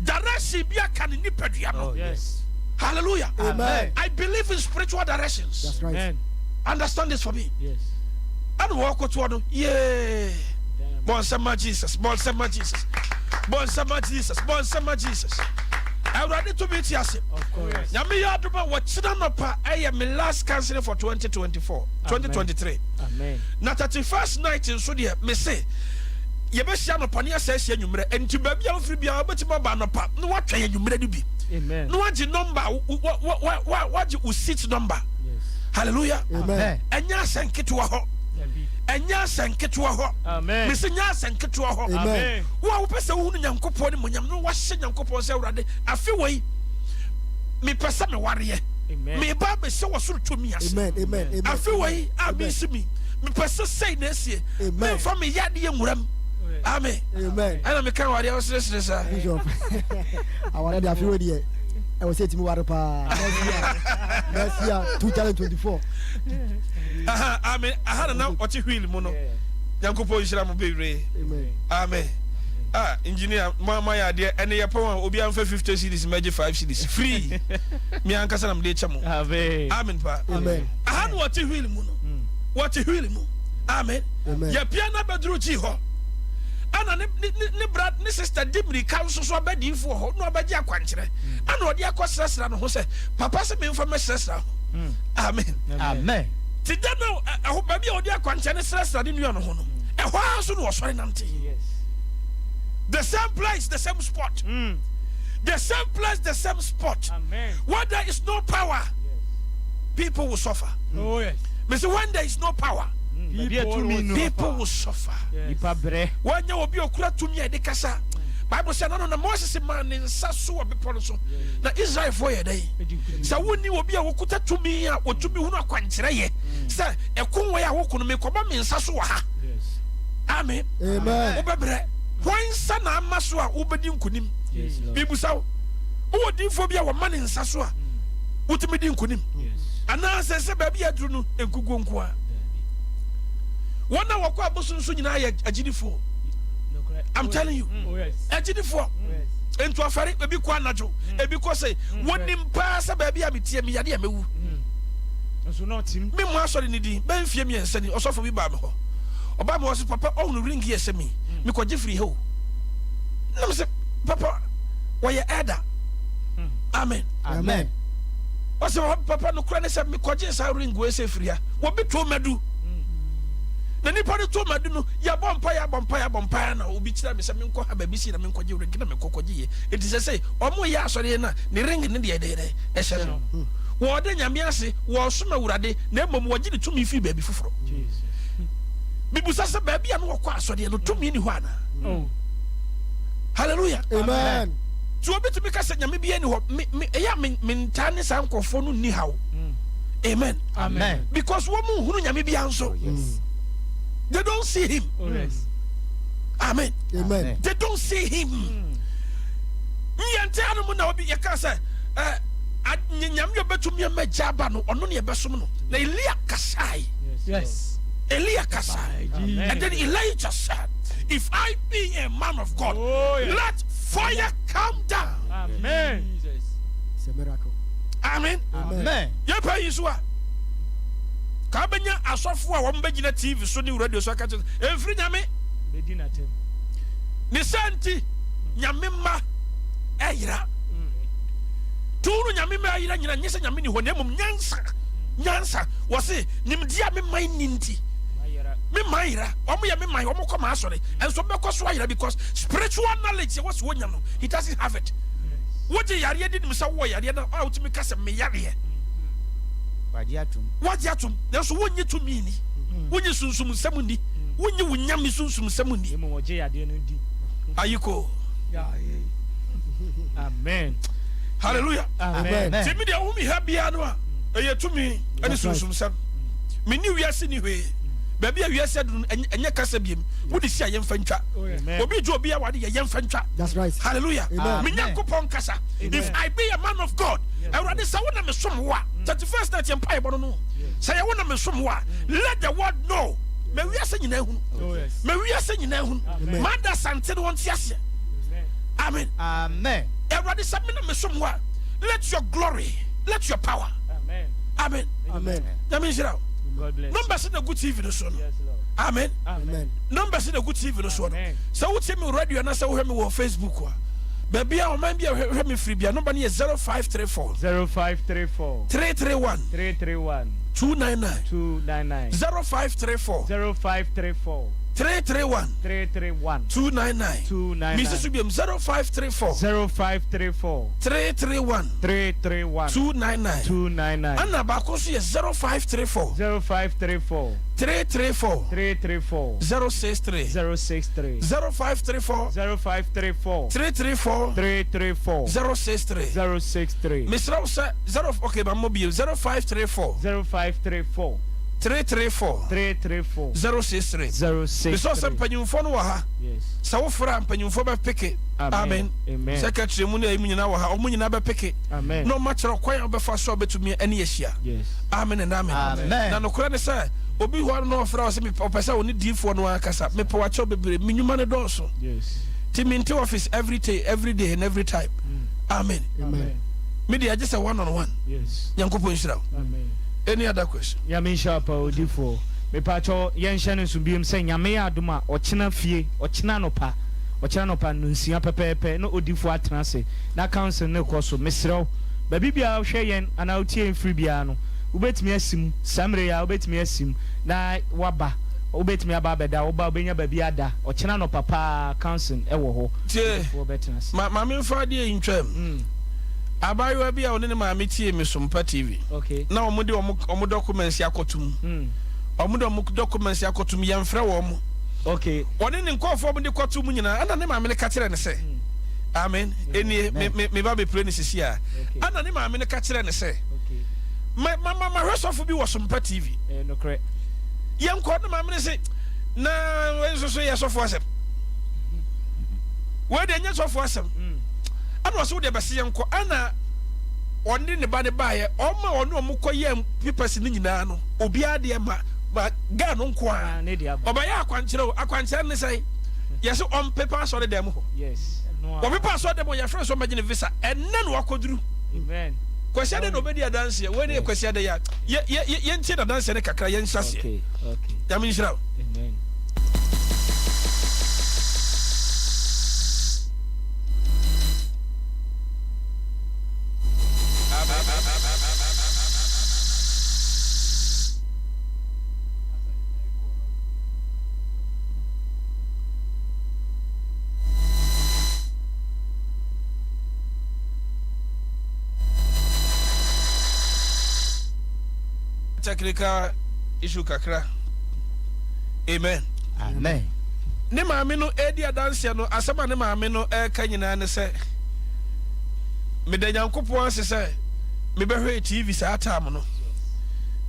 direction bi aka ne nipadua no. Yes. Hallelujah. Amen. I believe in spiritual directions. That's right. Amen. Understand this for me. Yes. Ɛna wɔkɔtoɔ no yee bɔnsɛma Jesus, bɔnsɛma Jesus, bɔnsɛma Jesus, bɔnsɛma Jesus. Awurade tumi ti ase. Of course. Nyame yɛ adom a wɔkyena nɔpa ɛyɛ me last counseling for 2024 2023. Amen. Na 31st night nso deɛ me se yɛbɛhyia anɔpa ne yɛsɛ ahyia anwummerɛ. Nti baabi a wofiri biara wobɛtumi aba anɔpa na woatwa yɛ anwummerɛ no bi. Amen. Na woagye number woagye wo seat number. Yes. Hallelujah. Amen. Ɛnyɛ asɛ nketewa hɔ. Ɛnyɛ asɛ nketewa hɔ. Amen. Mese nyɛ asɛ nketewa hɔ. Amen. Wo a wopɛ sɛ wohunu Nyankopɔn ne monyam no wahyɛ Nyankopɔn sɛ Awurade afe wei mepɛ sɛ mewareɛ. Amen. Meba bɛhyɛ wɔ soro tumi ase. Amen. Amen. Amen. Afe wei a mensi mi mepɛ sɛ sei na esie. Amen. Memfa me yadeɛ nwuram. Amen. Amen. Ɛna meka wadeɛ woseresere saa. Bishop. Aware de afi wei deɛ ɛwɔ sɛ ɛtumi ware paa. Next year 2024. Aha, amen. Aha na na ɔte wheel mu no. Nyankopɔn nhyira mo bebree. Amen. Amen. Ah, engineer, ma ma yɛ adeɛ ɛne yɛ pɔn a obi anfa 50 cedis mɛgye 5 cedis free. Mi ankasa na mo de kyɛ mo. Amen. Amen pa. Amen. Aha na ɔte wheel mu no. Wɔte wheel mu. Amen. Amen. Yɛpia na bɛduru kyi hɔ. Ɛna ne ne ne bra ne sister di mirika nso so abɛdiifoɔ hɔ na ɔbɛgye akwankyerɛ. Ɛna ɔde akɔ srɛsrɛ ne ho sɛ papa sɛ memfa mɛsrɛsrɛ ho. Amen. Amen. Ti da no ɛhɔ baabi a ɔde akwankyerɛ ne srɛsrɛ ne nua no ho no ɛhɔ ara nso na ɔsɔre nante. Yes. The same place, the same spot. The same place, the same spot. Amen. Where there is no power, Yes. people will suffer. Oh yes. Mese when there is no power, people will suffer. Nipa brɛ. Wɔnyɛ obi okura tumi a yɛde kasa. Bible sɛ nano na Moses maa ne nsa so wɔ bepɔ no so na Israelfoɔ yɛ dɛn? Sɛ wonni obi a wɔkuta tumi a wɔtumi hunu akwankyerɛ yɛ sɛ ɛko wei a woko no mekɔbɔ me nsa so wɔ ha. Amen. Wobɛbrɛ. Hwan nsa na ama so a wobɛdi nkonim? Mebisa wo, wowɔ diifoɔ bi a wɔma ne nsa so a wotumi di nkonim? Anaasɛ sɛ baabi a aduru no nkuguo nko a? Wɔn a wɔkɔ abosom so nyinaa yɛ agyidifoɔ. I'm telling you, agyidifoɔ. Nti ɔfɛre, ebi kɔ anadwo, ebi kɔ sɛ, wɔnim paa sɛ baabi a metie meyade a mɛwu. Me mmɔ asɔre no din, bɛyɛ mfeɛ mmiɛnsa ni, ɔsɔfo bi baa me hɔ. Ɔbaa me hɔ sɛ, papa, ɔhunu ring yi ɛhyɛ me yi, mekɔgye firi ha o. Na me sɛ, papa, wɔyɛ elder. Amen. Amen. Ɔsɛ papa, nokorɛ ne sɛ mekɔgye saa ring wei sɛ firi ha. Wɔbi too madu. Na nipa no too madu no, yɛbɔ mpa yɛabɔ mpa yɛabɔ mpa na obi kyerɛ me sɛ menkɔ ha baabi si na menkɔgye ring na mekɔ kɔgye yɛ. Enti sɛ sɛ ɔmo yɛ asɔre no a, ne ring ne deɛ ɛdɛ ɛhyɛ no. Wɔda Nyame ase, wɔsom Awurade, na mmom wɔgye ne tumi firi baabi foforɔ. Bibusa sɛ baabi a na wɔkɔ asɔreɛ no tumi ni hɔ anaa? Oh. Hallelujah. Amen. Tí obi tumi ka sɛ Nyame bi ani hɔ, me me ɛyɛ a me me ntaa ne saa nkurɔfoɔ no nni haw. Amen. Amen. Because wɔn mu nhunu Nyame bi nso. Oh, yes. They don't see him. Oh, yes. Amen. Amen. They don't see him. Nyɛnte anom na obi yɛka sɛ ɛ nyame obetumi ama gya aba no ɔno ne ɛbɛsom no. Na Elia kasae. Yes. Elia kasae. And then Elijah said, if I be a man of God, oh, yes, let fire come down. Amen. It's a miracle. Amen. Amen. Yɛpɛ yi so a ka bɛnya asɔfo a wɔn bɛgyina TV so ne radio so aka kyerɛ ɛmfiri Nyame ne sɛ nti Nyame mma ɛyera tuuru Nyame mma ɛyera nyina nyɛ sɛ Nyame ni hɔ na mmom nyansa nyansa wɔ se nimdeɛ a me man ni nti me man yera. Wɔn yɛ me man, wɔn kɔ maa asɔre ɛnso bɛkɔ so ayera because spiritual knowledge yɛ wɔ so wɔnya no, he doesn't have it. Wogye yareɛ di nim sɛ wowɔ yareɛ na a wotumi ka sɛ me yareɛ. Wagye atom. Wagye atom nanso wonnye tumi nni, wonnye sunsum nsɛm nni, wonnye wo Nyame sunsum nsɛm nni. Mmom wɔgye yadeɛ no di. Ayikoo. Amen. Hallelujah. Amen. Ti mi deɛ wohu mi ha biara no a ɛyɛ tumi ɛne sunsum nsɛm. Menni wiase ni hwee. Baabi a wiase aduru no ɛnyɛ kasa biem. Wode si a yɛmfa ntwa. Obi gye obi awade yɛ yɛmfa ntwa. That's right. Hallelujah. Amen. Me Nyankopɔn kasa. If I be a man of God, Awurade sɛ wo na mesom wo a, 31st night yɛn mpaebɔ no no. Sɛ yɛ wo na mesom wo a, let the world know. Ma wiase nyinaa hunu. Ma wiase nyinaa hunu. Ma ada sante no wɔnte aseɛ. Amen. Amen. Awurade sɛ me na mesom wo a, let your glory, let your power. Amen. Amen. Nyame nhyira wo. God bless. Numbers na gu TV no so no. Yes, Lord. Amen. Amen. Numbers na gu TV no so no. Amen. Sɛ wotie me wɔ radio anaasɛ wohwɛ me wɔ Facebook a, baabi a ɔman bi a wohwɛ me firi bia, number no yɛ 0534 0534 331 331 299. 299. 0534 0534 331 331 299. 299. Mesi so biom 0534 0534 331 331 299. 299. Ana baako nso yɛ 0534 0534 334 334 063. 063. 0534 0534 334 334 063. 063. Mesrɛ wo sɛ 0 okay ma mmɔ bio 0534 0534 334 334 063. 063. Mesrɛ wo sɛ mpanyimfoɔ no wɔ ha. Yes. Sɛ wofrɛ a mpanyimfoɔ bɛpeke. Amen. Amen. Secretary mu ne ayi mu nyinaa wɔ ha. Wɔn nyinaa bɛpeke. Amen. Na wɔn akyerɛ kwan a wɔbɛfa so a wɔbɛtumi ɛne ahyia. Yes. Amen and amen. Amen. Na nokorɛ ne sɛ obi hɔ no ɔfrɛ wo sɛ ɔpɛ sɛ ɔne diifoɔ no akasa. Mepɛ wakyɛw bebree. Me nnwuma no dɔɔso. Yes. Ti mente office every day, every day and every time. Amen. Amen. Me deɛ agye sɛ one on one. Yes. Nyankopɔn nhyira wo. Amen. Any other question? Nyame nhyira wo paa odifoɔ. Mepakyɛw yɛnhyɛ no nso biom sɛ Nyame yɛ adom a ɔkyena fie, ɔkyena anɔpa, ɔkyena anɔpa nnonsia pɛpɛɛpɛ na odifoɔ atena ase na council no rekɔ so. Mesrɛ wo baabi biara wohwɛ yɛn anaa wotie yɛn firi biara no wobɛtumi asi mu saa mmerɛ yi ara wobɛtumi asi mu na woaba, wobɛtumi aba abɛda, woba a wobɛnya baabi ada, ɔkyena anɔpa paa council wɔ hɔ, Tie, odifoɔ bɛtena ase. ma, ma memfa adeɛ yi ntwam. Abaayewa bi a ɔne ne maame tie me Sompa TV. Okay. Na wɔn de wɔn wɔn documents akɔto mu. Wɔn de wɔn documents akɔto mu, yɛnfrɛ wɔn. Okay. Ɔne ne nkurɔfoɔ wɔn de kɔto mu nyinaa, ɛna ne maame no ka kyerɛ no sɛ, Amen, enie, me me me ba bɛpire no sisi a. Ɛna ne maame no ka kyerɛ no sɛ, ma ma ma mahwɛ sɔfo bi wɔ Sompa TV. Ɛyɛ nokorɛ. Yɛnkɔ, ne maame no se, na wei nso so yɛ sɔfo asɛm. Wei deɛ nyɛ sɔfo asɛm. Ɛna ɔse wo deɛ bɛse yɛnkɔ. Ɛna ɔne ne ba no baeɛ, ɔma ɔne ɔmo kɔ yɛ papers no nyinaa no, obiara deɛ ma ma girl no nko ara. Ɔbɛyɛ akwankyerɛ o, akwankyerɛ ne sɛn? Yɛse ɔmpepa asɔre dan mu hɔ. Wɔpepa asɔre dan mu hɔ, yɛfrɛ no sɛ ɔmmɛgye ne visa. Ɛnnɛ na wakɔduru. Kwasi Adeh na ɔbɛdi adanseɛ. Wei ne yɛ Kwasi Adeh a yɛ yɛ yɛ yɛntie n'adanseɛ no kakra yɛnhyɛ aseɛ. Nyame nhyira wo. Technical issue kakra. Amen. Amen. Ne maame no redi adanseɛ no, asɛm a ne maame no reka nyinaa ne sɛ, Meda Nyankopɔn ase sɛ mebɛhwɛɛ TV saa time no.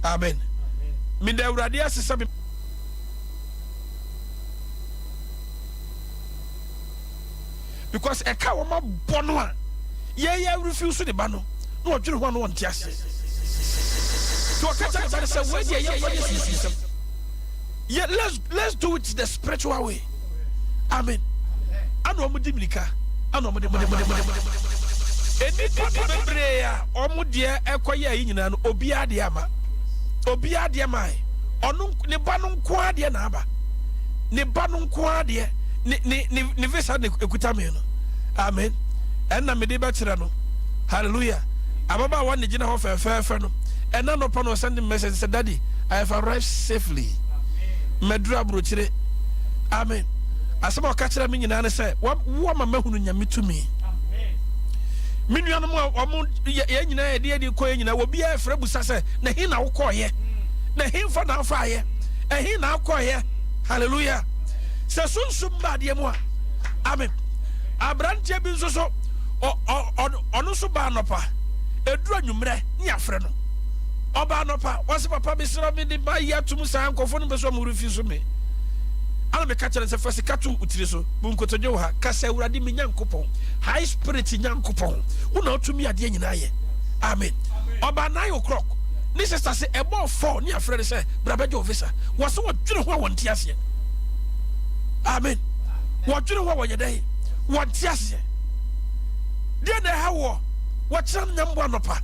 Amen. Meda Awurade ase sɛ me. Because ɛka a wɔn abɔ no a yɛyɛ refuse ne ba no na ɔdwene ho a na ɔnte aseɛ. Nti ɔka kyerɛ ne ba no sɛ wei deɛ yɛmfa nyɛ sunsumsɛm. Yɛ let's let's do it the spiritual way. Amen. Ana wɔn di mirika ana wɔn de mode mode mode. Nnipa bebree a wɔn deɛ ɛkɔ yɛ ayi nyinaa no obiara deɛ ama obiara deɛ mae ɔno ne ba no nko ara deɛ na aba ne ba no nko ara deɛ ne ne ne ne visa na ekuta me no amen ɛnna mede bɛkyerɛ no hallelujah ababaawa ne gyina hɔ fɛfɛɛfɛ no ɛna nɔpa no ɔsɛnde message sɛ daddy I have arrived safely maduru aburokyire amen asɛm a ɔka kyerɛ me nyinaa ne sɛ woama mahunu nyame tumi me nuanom a wɔn yɛn nyinaa yɛde yɛde kɔ yɛn nyinaa obiara frɛ busa sɛ na he na wokɔɔyɛ na hemfa na afaayɛ ɛhe na akɔɔyɛ hallelujah sɛ sunsum ba adeɛ mu a amen aberanteɛ bi nso so ɔno nso baa anɔpa ɛduru anwummerɛ ne yɛafrɛ no ɔbaa anɔpa wɔse papa mesrɛ me de ma yi atom saa nkɔfoɔ no mpɛ sɛ ɔmo refi so me ana meka kyerɛ no sɛ fa sika to wo tiri so bu nkotodwe wɔ ha ka sɛ awurade me nyankopɔn high spirit nyankopɔn wo na wotumi adeɛ nyinaa yɛ amen ɔbaa 9 o'clock ne sister se ɛbɔɔ 4 ne afrɛ no sɛ bra bɛgye wo visa wɔ se wɔdwene ho a wɔnte aseɛ amen wɔdwene ho a wɔyɛ dɛn wɔnte aseɛ deɛ na ɛha woɔ wɔkyerɛ no nyambo anɔpa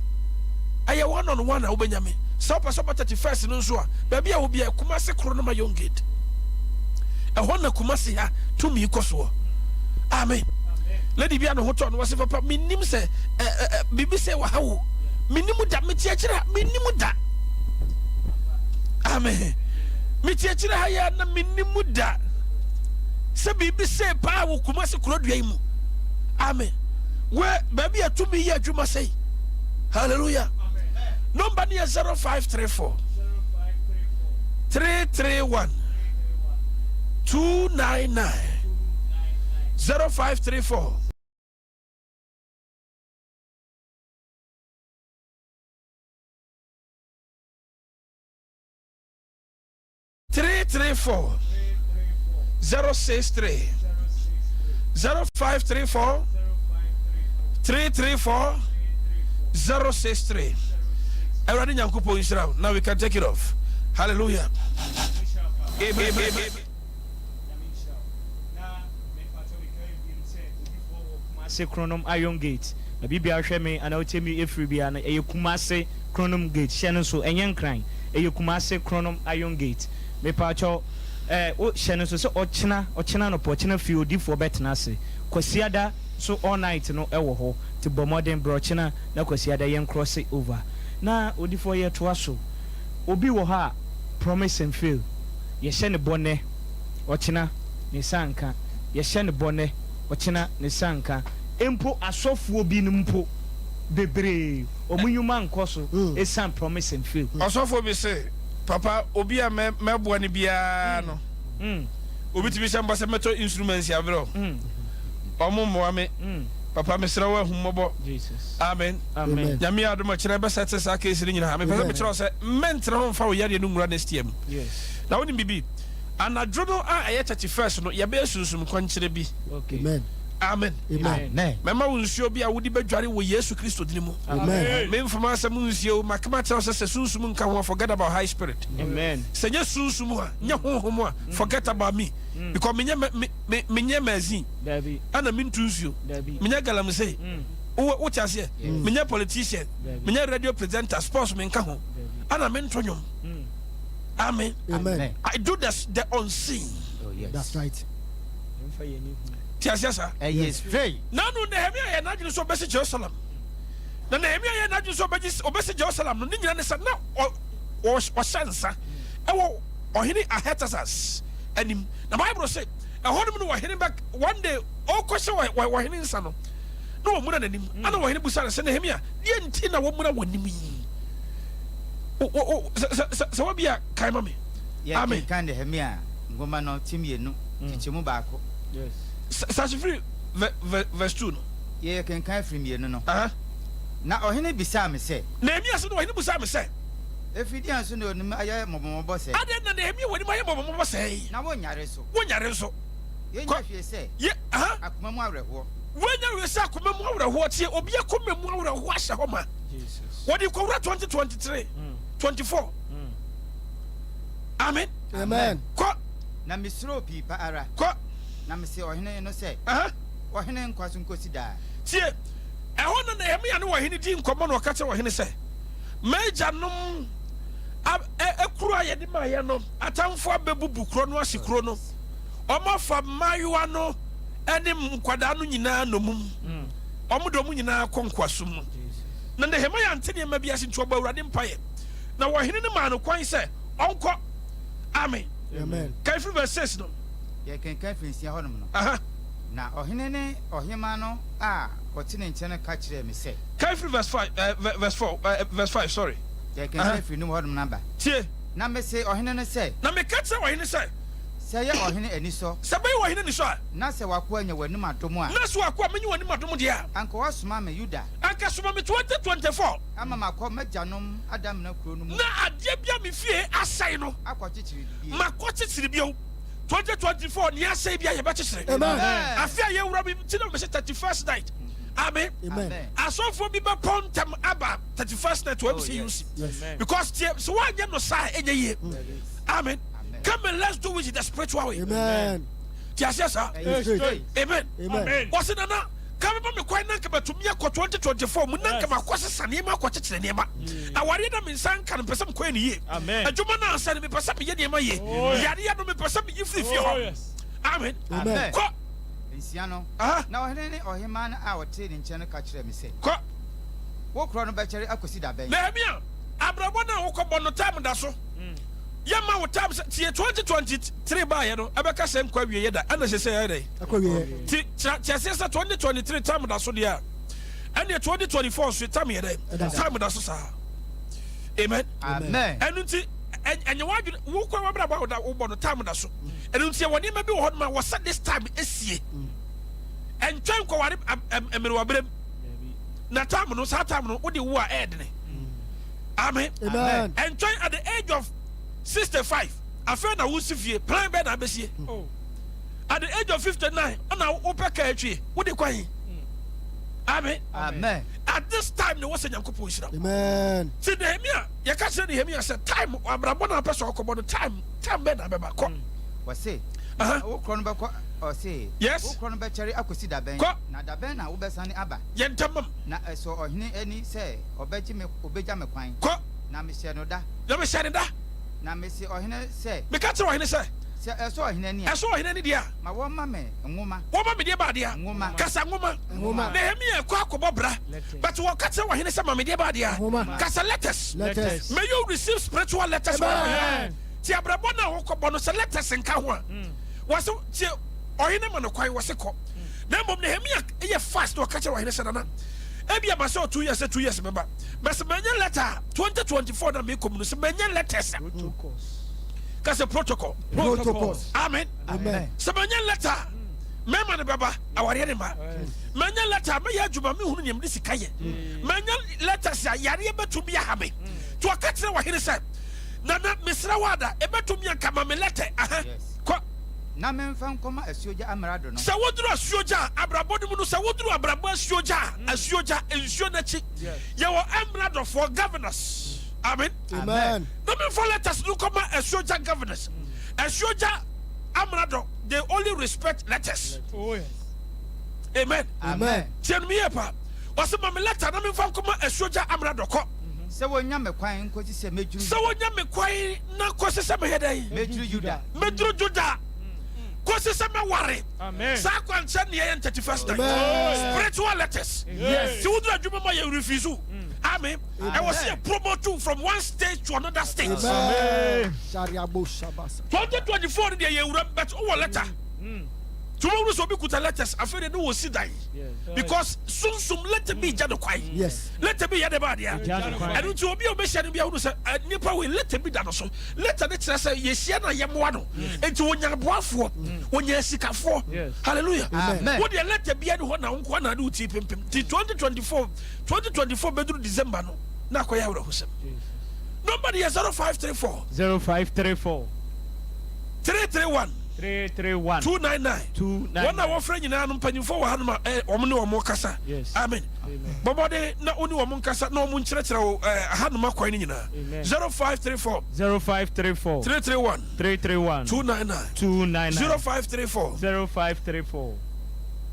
ɛyɛ one on one a wobɛnya me sɛ wopɛ sɛ ɔba 31st no nso a baabi a wobia Kumase koro no ma Young Gate ɛhɔ na Kumase ha tumi kɔ soɔ amen lady bi a ne ho tɔ no wɔse papa menim sɛ biribi sɛ wɔ ha wo menim da mete akyire ha menim da amen mete akyire ha yɛ na menim da sɛ biribi sɛ paa wɔ Kumase kurodua yi mu amen wɛ baabi a tumi yɛ adwuma sɛi hallelujah nɔmba no yɛ 0534 331 299 0534 334 063 0534 334 063 Awurade Nyankopɔn nhyira wo. Now we can take it off. Hallelujah. Amen. Kumase Kronom Iron Gate. Baabi biara hwɛ me anaa wotie me efiri biara no, ɛyɛ Kumase Kronom Gate. Hyɛ no nso, ɛnyɛ Nkran. Ɛyɛ Kumase Kronom Iron Gate. Mepaakyɛw, eh, wo hyɛ no nso sɛ ɔkyena, ɔkyena anɔpa, ɔkyena fie odifoɔ bɛtena ase. Kwasiada nso all night no ɛwɔ hɔ. Nti bɔ mmɔden brɛ ɔkyena na Kwasiada yɛn cross over. Na odifoɔ yɛtoa so. Obi wɔ hɔ a, promise and fail. Yɛhyɛ no bɔ nnɛ, ɔkyena, ne nsa nka. Yɛhyɛ no bɔ nnɛ, ɔkyena, ne nsa nka. Mpo asɔfoɔ binom mpo. Bebree wɔn nnwuma nkɔ so esiane promise and fail. Ɔsɔfoɔ bi se, Papa, obi a mɛ mɛboa no biara no, obi tumi hyɛ mbɔ sɛ mɛtɔ instruments abrɛ wo. Ɔmo mmoa me. Papa, mesrɛ wo ahummɔbɔ. Amen. Amen. Nyame yɛ adom a kyerɛ bɛsɛte saa case no nyinaa. Mepɛ sɛ mekyerɛ wo sɛ mɛntena hɔ mfa wo yareɛ no nwura next year mu. Na wonim biribi? Anadwo no a ɛyɛ 31st no, yɛbɛyɛ sunsum kwankyerɛ bi. Amen. Amen. Amen. Mɛma wo nsuo bi a wode bɛdware wɔ Yesu Kristo dini mu. Amen. Memfa m'asɛm nsie wo, maka makyerɛ wo sɛ sɛ sunsum nka ho a, forget about high spirit. Amen. Sɛ nyɛ sunsum a, nyɛ honhom a, forget about me. Because menyɛ me me menyɛ magazine. Dabi. Ɛna mentu nsuo. Dabi. Menyɛ galamsey. Wo wote aseɛ? Menyɛ politician. Menyɛ radio presenter, sports menka ho. Ɛna mento nnwom. Amen. Amen. I do the unseen. Oh, yes. That's right. Ti aseɛ saa? Ɛyɛ straight. Nanu Nehemia yɛ n'adwene sɛ ɔbɛsi Jerusalem. Na Nehemia yɛ n'adwene sɛ ɔbɛgye ɔbɛsi Jerusalem no ne nyina ne sɛ na ɔhyɛ nsa ɛwɔ ɔhene Artaxerxes anim. Na Bible se ɛhɔnom no ɔhene bɛ one day ɔrekɔhyɛ ɔhene nsa no na wɔmuna n'anim. Ana ɔhene busa no sɛ, Nehemia, deɛ nti na wɔmuna w'anim yi? Sɛ wabi a kae ma me. Amen. Yɛkenkan Nehemia nwoma no ti 2 kyekyɛmu 1. Sase firi verse 2 no. Yɛkenkan firi 2 no. Na ɔhene bisaa me sɛ. Nehemia se na ɔhene busaa me sɛ. Ɛfiri deɛn so na w'anim ayɛ mmɔbɔmmɔbɔ sɛɛ? Adɛn na Nehemia w'anim ayɛ mmɔbɔmmɔbɔ sɛɛ? Na wonyare nso. Wonyare nso. Yɛnyɛ hwee sɛ. Ye, aha. Akoma mu awerɛhoɔ. Woanya hwee sɛ akoma mu awerɛhoɔ. Tie, obi akoma mu awerɛhoɔ ahyɛ hɔ ma. Wɔde kɔwura 2023, 24. Amen. Amen. Kɔ. Na mesuroo pii pa ara. Kɔ. Na mese ɔhene no sɛ, Ɔhene nkwa so nkosi daa. Tie, ɛhɔ na Nehemia ne ɔhene dii nkɔmmɔ na ɔka kyerɛɛ ɔhene sɛ, M'agyanom kuro a yɛde maeɛ no, atamfo abɛbubu kuro no ahye kuro no. Wɔafa mmaayewa no ne nkwadaa no nyinaa nnommum. Wɔde wɔn nyinaa kɔ nkoasom mu. Na Nehemia ante nneɛma bi ase nti ɔbɔɔ Awurade mpaeɛ. Na ɔhene no maa no kwan sɛ ɔnkɔ. Amen. Amen. Kan firi verse 6 no. Yɛkenkan firi 6 hɔnom no. Na ɔhene ne ɔhemmaa no a ɔte ne nkyɛn no ka kyerɛɛ me sɛ. Kan firi verse 5, verse 4, verse 5, sorry. Yɛkenkan firi num hɔnom no aba. Tie. Na mese ɔhene no sɛ. Na meka kyerɛɛ ɔhene sɛ. Sɛ ɛyɛ ɔhene anisɔ. Sɛ ɛbɛyɛ ɔhene anisɔ a. Na sɛ w'akoa nya w'anim adom a. Na sɛ w'akoa menya w'anim adom deɛ a. Anka woasoma me, Yuda. Anka soma me 2024. Ama makɔ m'agyanom adamena kuro no mu. Na adeɛ bi a me fie asɛe no. Akɔkyekyere bio. Makɔkyekyere bio. 2024 nea asɛe biara yɛbɛkyekyere. Amen. Afe a yɛwura mu nti na mese 31st night. Amen. Amen. Asɔfoɔ bi bɛpɔn ntɛm aba 31st night wɔ MCUC. Yes. Because tie sɛ woanyɛ no saa ɛnyɛ yie. Amen. Come and let's do it the spiritual way. Amen. Ti aseɛ saa. Amen. Amen. Wɔsi nana ka bɛma me kwan na nka matumi akɔ 2024 mu na nka makɔ sesa nneɛma akɔ kyekyere nneɛma. Awareɛ na me nsa nka no mepɛ sɛ mekɔyɛ no yie. Adwuma no ansa no mepɛ sɛ meyɛ nneɛma yie. Yareɛ no mepɛ sɛ meyi firi fie hɔ. Amen. Amen. Kɔ. 6 no, na ɔhene ne ɔhemmaa no a ɔte ne nkyɛn no ka kyerɛɛ me sɛ. Kɔ. Wo korɔ no bɛkyɛre akɔsi da bɛn? Nehemia, abrabɔ no a wokɔbɔ no time da so. Yɛma wo time sɛ tie 2023 baayɛ no ɛbɛka sɛ nkɔ awieɛ da ɛna sɛ sɛ ɛyɛ dɛn? Akɔ awieɛ. Ti kyerɛ aseɛ sɛ 2023 time da so deɛ a ɛneɛ 2024 nso time yɛ dɛn? Time da so saa. Amen. Amen. Ɛno nti ɛnyɛ w'adwene wo kɔ w'abrabɔ a woda wobɔ no time da so. Ɛno nti yɛwɔ nneɛma bi wɔ hɔ nom a wɔsɛ this time esie. Ɛntwɛn nkɔware mmerewaberem na time no saa time no wode wo a ɛɛdene. Amen. Amen. Ɛntwɛn at the age of 65 afei na wosi fie plan bɛɛ na abɛsie. At the age of 59 ɛna wopɛ kaa atwie wode kwan. Amen. Amen. At this time na wɔsɛ Nyankopɔn nhyira wo. Amen. Ti Nehemia yɛka kyerɛ Nehemia sɛ time abrabɔ na apɛ sɛ ɔkɔbɔ no time time bɛɛ na abɛba kɔ. Wɔse wo korɔ no bɛkɔ ɔse Yes. wo korɔ no bɛkyɛre akɔsi da bɛn? Kɔ. Na da bɛn na wobɛsane aba? Yɛ ntɛm mam. Na ɛsɔɔ ɔhene ani sɛ ɔbɛgye me ɔbɛgya me kwan. Kɔ. Na mehyɛɛ no da. Na mehyɛɛ no da. Na mese ɔhene sɛ. Meka kyerɛɛ ɔhene sɛ. Sɛ ɛsɔ ɔhene ani a. Ɛsɔ ɔhene ani deɛ a. Ma wɔmma me nwoma. Wɔmma me deɛ ba adeɛ a. Nwoma. Kasa nwoma. Nwoma. Nehemia kɔ akɔbɔ bra. But wɔka kyerɛ ɔhene sɛ ma me deɛ ba adeɛ a. Nwoma. Kasa letters. Letters. May you receive spiritual letters. Amen. Ti abrabɔ no a wokɔbɔ no sɛ letters nka ho a. Wɔse tie ɔhene ma no kwan wɔse kɔ. Na mmom Nehemia yɛ fast na ɔka kyerɛ ɔhene sɛ nana. Ebia ma sɛ 2 years, sɛ 2 years bɛba. But sɛ manya letter a, 2024 na mekɔ mu no, sɛ manya letters a. Ka sɛ protocol. Protocols. Amen. Amen. Sɛ manya letter a, mɛma no bɛba awareɛ ne ma. Manya letter a, mɛyɛ adwuma, mehunu nea mede sika yɛ. Manya letters a, yareɛ bɛtumi aha me. Nti ɔka kyerɛ ɔhene sɛ, Nana, mesrɛ wo ada, ɛbɛtumi anka ma me letter. Aha. Kɔ. Na memfa nkɔma asuogya amrado no. Sɛ woduru asuogya a, abrabɔ no mu no, sɛ woduru abrabɔ asuogya a, asuogya, nsuo no akyi, yɛwɔ amradɔfoɔ, governors. Amen. Amen. Na memfa letters no nkɔma asuogya governors. Asuogya amrado, they only respect letters. Oh, yes. Amen. Amen. Tie no yie pa. Ɔsɛ ma me letter na memfa nkɔma asuogya amrado kɔ. Sɛ wɔnya me kwan nkɔsi sɛ mɛduru. Sɛ wɔnya me kwan na kɔsi sɛ mɛyɛ dɛn? Mɛduru Yuda. Mɛduru Juda. Kɔsi sɛ mɛware. Amen. Saa kwankyerɛ ne yɛyɛ 31st night. Amen. Spiritual letters. Yes. Ti woduru adwuma ma yɛ refuse. Amen. Ɛwɔ sɛ yɛ promote you from one stage to another stage. Amen. Shariabo shabasa. 2024 no deɛ yɛ wura, but wowɔ letter. Tí wọ́n wúlò sɛ obi kuta letters, afei de ne wɔ si dan. Because sunsum letter bi gya no kwan. Letter bi yɛ de ba adeɛ. Gya no kwan. Ɛno nti obi a obehyia no bi ahunu sɛ nipa wei, letter bi da no so. Letter ne kyerɛ sɛ yɛhyia no a, yɛmmoa no. Nti wonya aboafoɔ, wonya asikafoɔ. Hallelujah. Amen. Wo deɛ, letter bia ne hɔ na wo nkoa na ade wo ti pempem. Nti 2024, 2024 bɛduru December no na akɔyɛ awerɛhosɛm. Number no yɛ 0534 0534 331 331 299. 299. Wɔn a wɔfrɛ nyinaa no, mpanyimfoɔ wɔ hanom a wɔn ne wɔn kasa. Amen. Bɔbɔde na wo ne wɔn nkasa na wɔn nkyerɛkyerɛ wo hanom akwan no nyinaa. Amen. 0534 0534 331 331 299. 299. 0534 0534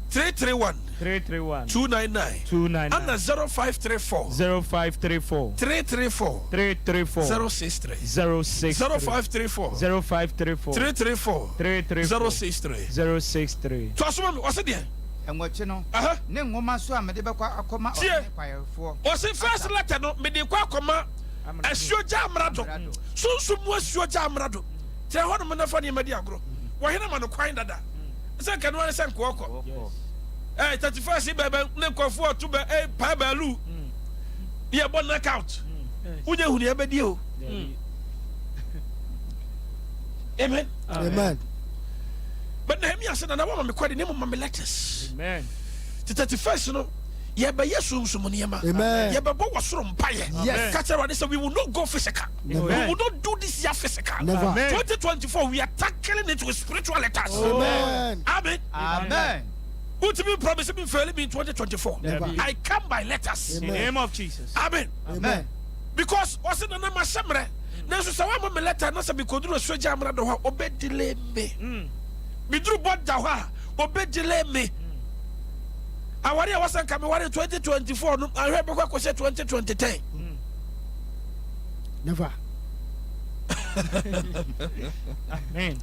331 331 299. 299. Ana 0534 0534 334 334 063. 063. 0534 0534 334 334 063. 063. To asoma mi, ɔse deɛ. Nwɔtwe no ne nwoma so a mede bɛkɔ akɔma Tie. ɔhene kwaeɛfoɔ. Ɔse first letter no, mede kɔ akɔma asuogya amrado. Amrado. Sunsum mu asuogya amrado kyerɛ hɔnom na fa nneɛma di agorɔ. Wɔhene ma no kwan dada sɛ nka no ara sɛ nkoɔ kɔ. 31st yi bɛbɛ ne nkɔfoɔ ɔto bɛ paa baalu ne yɛbɔ knockout. Wonyɛ hunu yɛbɛdi o. Amen. Amen. But Nehemia sɛ, Nana, wama me kɔ de ne mu ma me letters. Amen. Ti 31st no, yɛbɛyɛ sunsum nneɛma. Amen. Yɛbɛbɔ wɔ soro mpayɛ. Ka kyerɛ Awurade sɛ we will not go physical. Never. We will not do this year physical. Never. Amen. 2024, we are tackling it with spiritual letters. Amen. Amen. Amen. Wotumi promise me fail me in 2024? Never. I come by letters. In the name of Jesus. Amen. Amen. Because ɔsɛ, Nana, ma hyɛ mmerɛ, nanso sɛ woama me letter na sɛ mekoduru asuagya amena dɔ hɔ a, ɔbɛdelay me. Meduru bɔda hɔ a, ɔbɛdelay me. Aware a wɔsɛ nka meware 2024 no, ahwɛ bɛkɔ akɔhyɛ 2020. Never. Amen.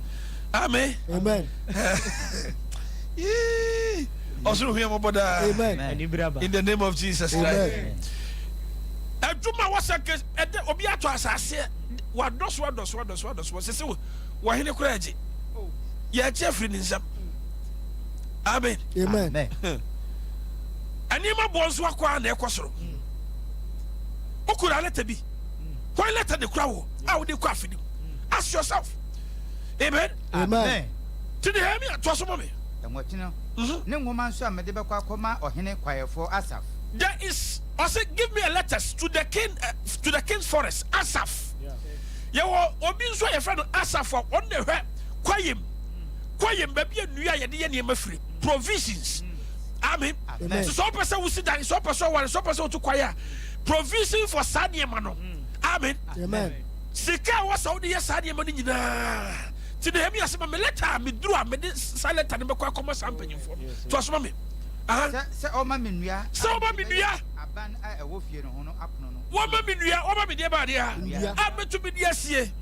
Amen. Amen. Yee. Ɔsoro hu yɛ mmɔbɔ daa. Amen. Anibere In the name of Jesus Christ. Amen. Adwuma wɔsɛ ke ɛdɛ obi atɔ asase, wadɔ so, adɔ so, adɔ so, adɔ so, wɔsɛ sɛ wɔhene koraa agye yɛakye afiri ne nsam. Amen. Amen. Nneɛma boɔ nso akɔ a na ɛkɔ soro. Wokura letter bi hwan letter de kura wo a wode kɔ afidi mu? Ask yourself. Amen. Amen. Ti Nehemia, toa so ma me. Nwɔtwe no ne nwoma nso a mede bɛkɔ akɔma ɔhene kwaeɛfoɔ Asaf. There is, ɔsɛ give me a letters to the king, to the king's forest Asaf. Yɛwɔ obi nso a yɛfrɛ no Asaf a ɔno na ɛhwɛ kwayem, kwayem baabi a nnua a yɛde yɛ nneɛma firi, provisions. Amen. Amen. So sɛ wopɛ sɛ wosi dan, sɛ wopɛ sɛ ɔware, sɛ wopɛ sɛ wotu kwae a, provision for saa nneɛma no. Amen. Amen. Sika a wɔsɛ wode yɛ saa nneɛma no nyinaa. Nti Nehemia sɛ ma me letter a meduru a, mede saa letter no bɛkɔ akɔma saa mpanyimfoɔ no. To asoma me. Aha. Sɛ ɔma me nnua. Sɛ ɔma me nnua. Aban a ɛwɔ fie no ho no apono no. Wɔma me nnua, wɔma me deɛ baadeɛ a Nnua. a mɛtumi de asie.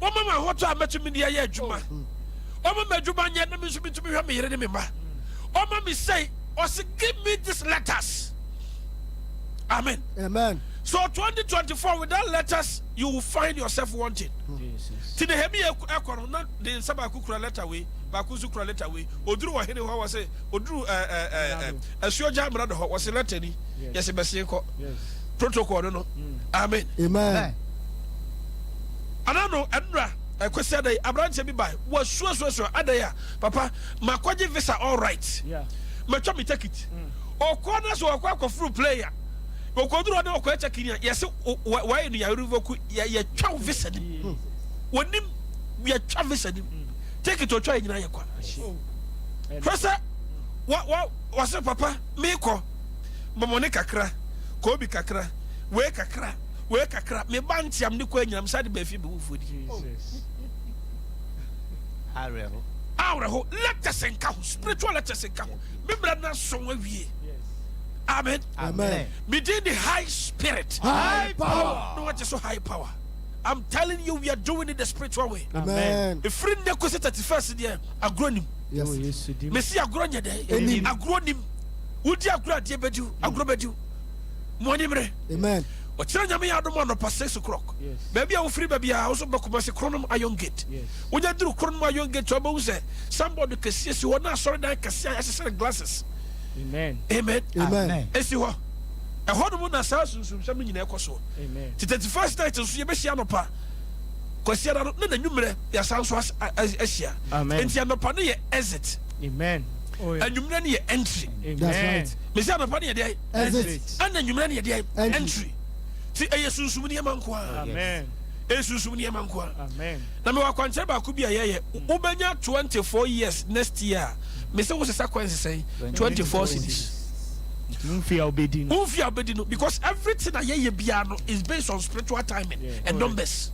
Wɔma me ahotɔ a mɛtumi de ayɛ adwuma. Ɔma me adwuma nyɛ na me nso metumi hwɛ me yere ne me mma. Ɔma me sɛi, ɔse give me these letters. Amen. Amen. So 2024 without letters you will find yourself wanting. Ti Nehemia ɛkɔ no na ne nsa baako kura letter wei, baako nso kura letter wei. Oduru ɔhene hɔ wɔ se oduru ɛɛ ɛɛ asuogya amrado hɔ wɔ se letter ni yɛsi bɛsen kɔ. Protocol no no. Amen. Amen. Ana no ɛnura ɛkwesi adan aberanteɛ bi ba wasuasuasua adan a papa makɔgye visa all right. Matwa me ticket. Ɔkɔ na so ɔkɔ akɔforo plane a ɔkɔduru hɔ na ɔkɔyɛ check in a yɛse wɔayɛ no yɛrevoke yɛtwa wo visa nim wɔnim yɛtwa visa nim ticket ɔtwa yɛ nyinaa yɛ kwa hwɛ sɛ wɔse papa meekɔ mɔmɔne kakra koobi kakra wei kakra wei kakra meba nteam ne kɔ anyinam saa de baafi bɛwufoɔ di awerɛho letters nka ho spiritual letters nka ho me mmerɛ no aso awie. Amen. Amen. Me din de high spirit. High power. No what so high power. I'm telling you we are doing it the spiritual way. Amen. Efiri nnɛ kosi 31st deɛ agorɔ nim. Yes. Mesi agorɔ nyɛ dɛ. Agorɔ nim. Wodi agorɔ adeɛ bɛdi wo. Agorɔ bɛdi wo. Mo ani mmere. Amen. Ɔkyerɛ Nyame yɛ adom anɔpa 6 o'clock. Baabi a wofiri baabi a woso bɛ Kumasi Kronom Iron Gate. Wonya duru Kronom Iron Gate a wobɛhu sɛ signboard kɛseɛ si hɔ na asɔredan kɛseɛ a yɛahyehyɛ no glasses. Amen. Amen. Amen. Esi hɔ. Ɛhɔ nom na saa sunsumsɛm no nyinaa ɛkɔ soɔ. Ti 31st night nso yɛbɛhyia anɔpa Kwasiada no na n'anwummerɛ yɛasan nso ahyia. Enti anɔpa no yɛ exit. Amen. Oh, yeah. Anwummerɛ no yɛ entry. Amen. That's right. Mesi anɔpa no yɛ deɛ? Exit. Ɛna anwummerɛ no yɛ deɛ? Entry. Ti ɛyɛ sunsum nneɛma nko ara. Amen. Ɛyɛ sunsum nneɛma nko ara. Amen. Na mewɔ akwankyerɛ baako bi a yɛyɛ. Wobɛnya 24 years next year a, mese wo sesa coins sɛn? 24 cedis. Womfi a wobɛdi no. Womfi a wobɛdi no because everything a yɛyɛ biara no is based on spiritual timing and numbers.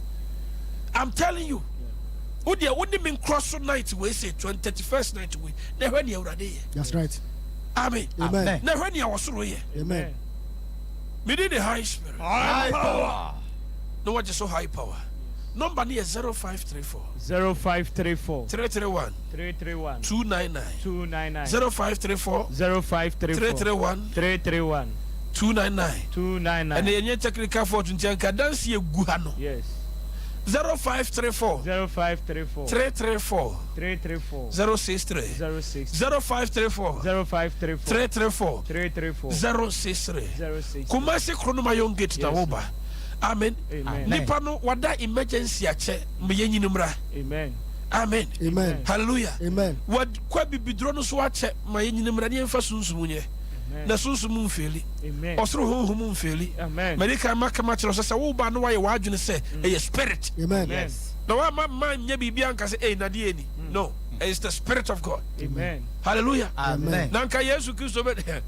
I'm telling you. Wo deɛ wo ne me nkorɔ so night wei se 31st night wei na hwɛ nea Awurade yɛ. That's right. Amen. Amen. Na hwɛ nea ɔsoro yɛ. Amen. Mede ne high spirit. High power. Na wagye so high power. Number no yɛ 0534. 0534. 331. 331. 299. 299. 0534. 0534. 331. 331. 299. 299. Ɛnna yɛnyɛ technical fault nti anka dansi egu ha no. Yes. 0534. 0534. 334. 334. 063. 06. 0534. 0534. 334. 334. 063. 063. Kumasi Kronoma Young Gate na Yes. woba. Amen. Amen. Nipa no wada emergency akyɛ ma yɛnyini mmra. Amen. Amen. Amen. Hallelujah. Amen. Wakɔ abibiduro no so akyɛ ma yɛnyini mmra ne yɛmfa sunsum nyɛ. Amen. Na sunsum mfeeli. Amen. Ɔsoro honhom mfeeli. Amen. Madi kan maka makyerɛ sɛ sɛ woba no wayɛ w'adwene sɛ ɛyɛ spirit. Amen. Amen. Na wama ma nyɛ biribi anka sɛ ei nadeɛ ni. No, it's the spirit of God. Amen. Hallelujah. Amen. Na nka Yesu Kristo bɛ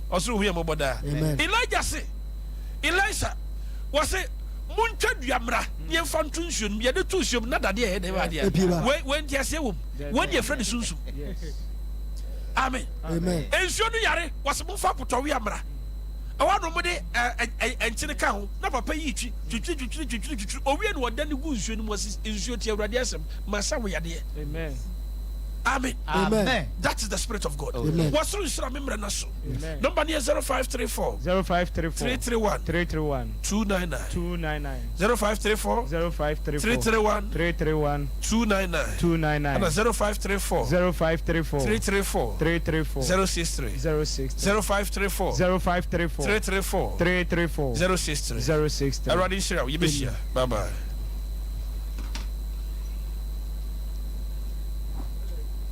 ɔsoro hu yɛ mmɔbɔ daa. Amen. Elijah se, Elisa, wɔse montwa dua mmra na yɛmfa nto nsuo no mu. Yɛde to nsuo mu na dadeɛ ɛyɛ dɛn adeɛ. Epie ba. Wei wei nteaseɛ wɔ mu. Wei ne yɛfrɛ no sunsum. Yes. Amen. Amen. Nsuo no yare, wɔse momfa apotɔwea mmra. Ɛhɔ na wɔde ɛ ɛ ɛ nkyene ka ho na papa yi twi twitwiri twitwiri twitwiri twitwiri. Owie na ɔda ne gu nsuo no mu ɔse nsuo tie Awurade asɛm masa wo yadeɛ. Amen. Amen. Amen. That is the spirit of God. Amen. Wɔsoro nhyira me mmerɛ no so. Amen. Number no yɛ 0534 0534 331 331 299 299 0534 0534 331 331 299 299 ɛna 0534 0534 334 334 063 063 0534 0534 334 334 063 063 Awurade nhyira wo. Yɛbɛhyia. Bye bye.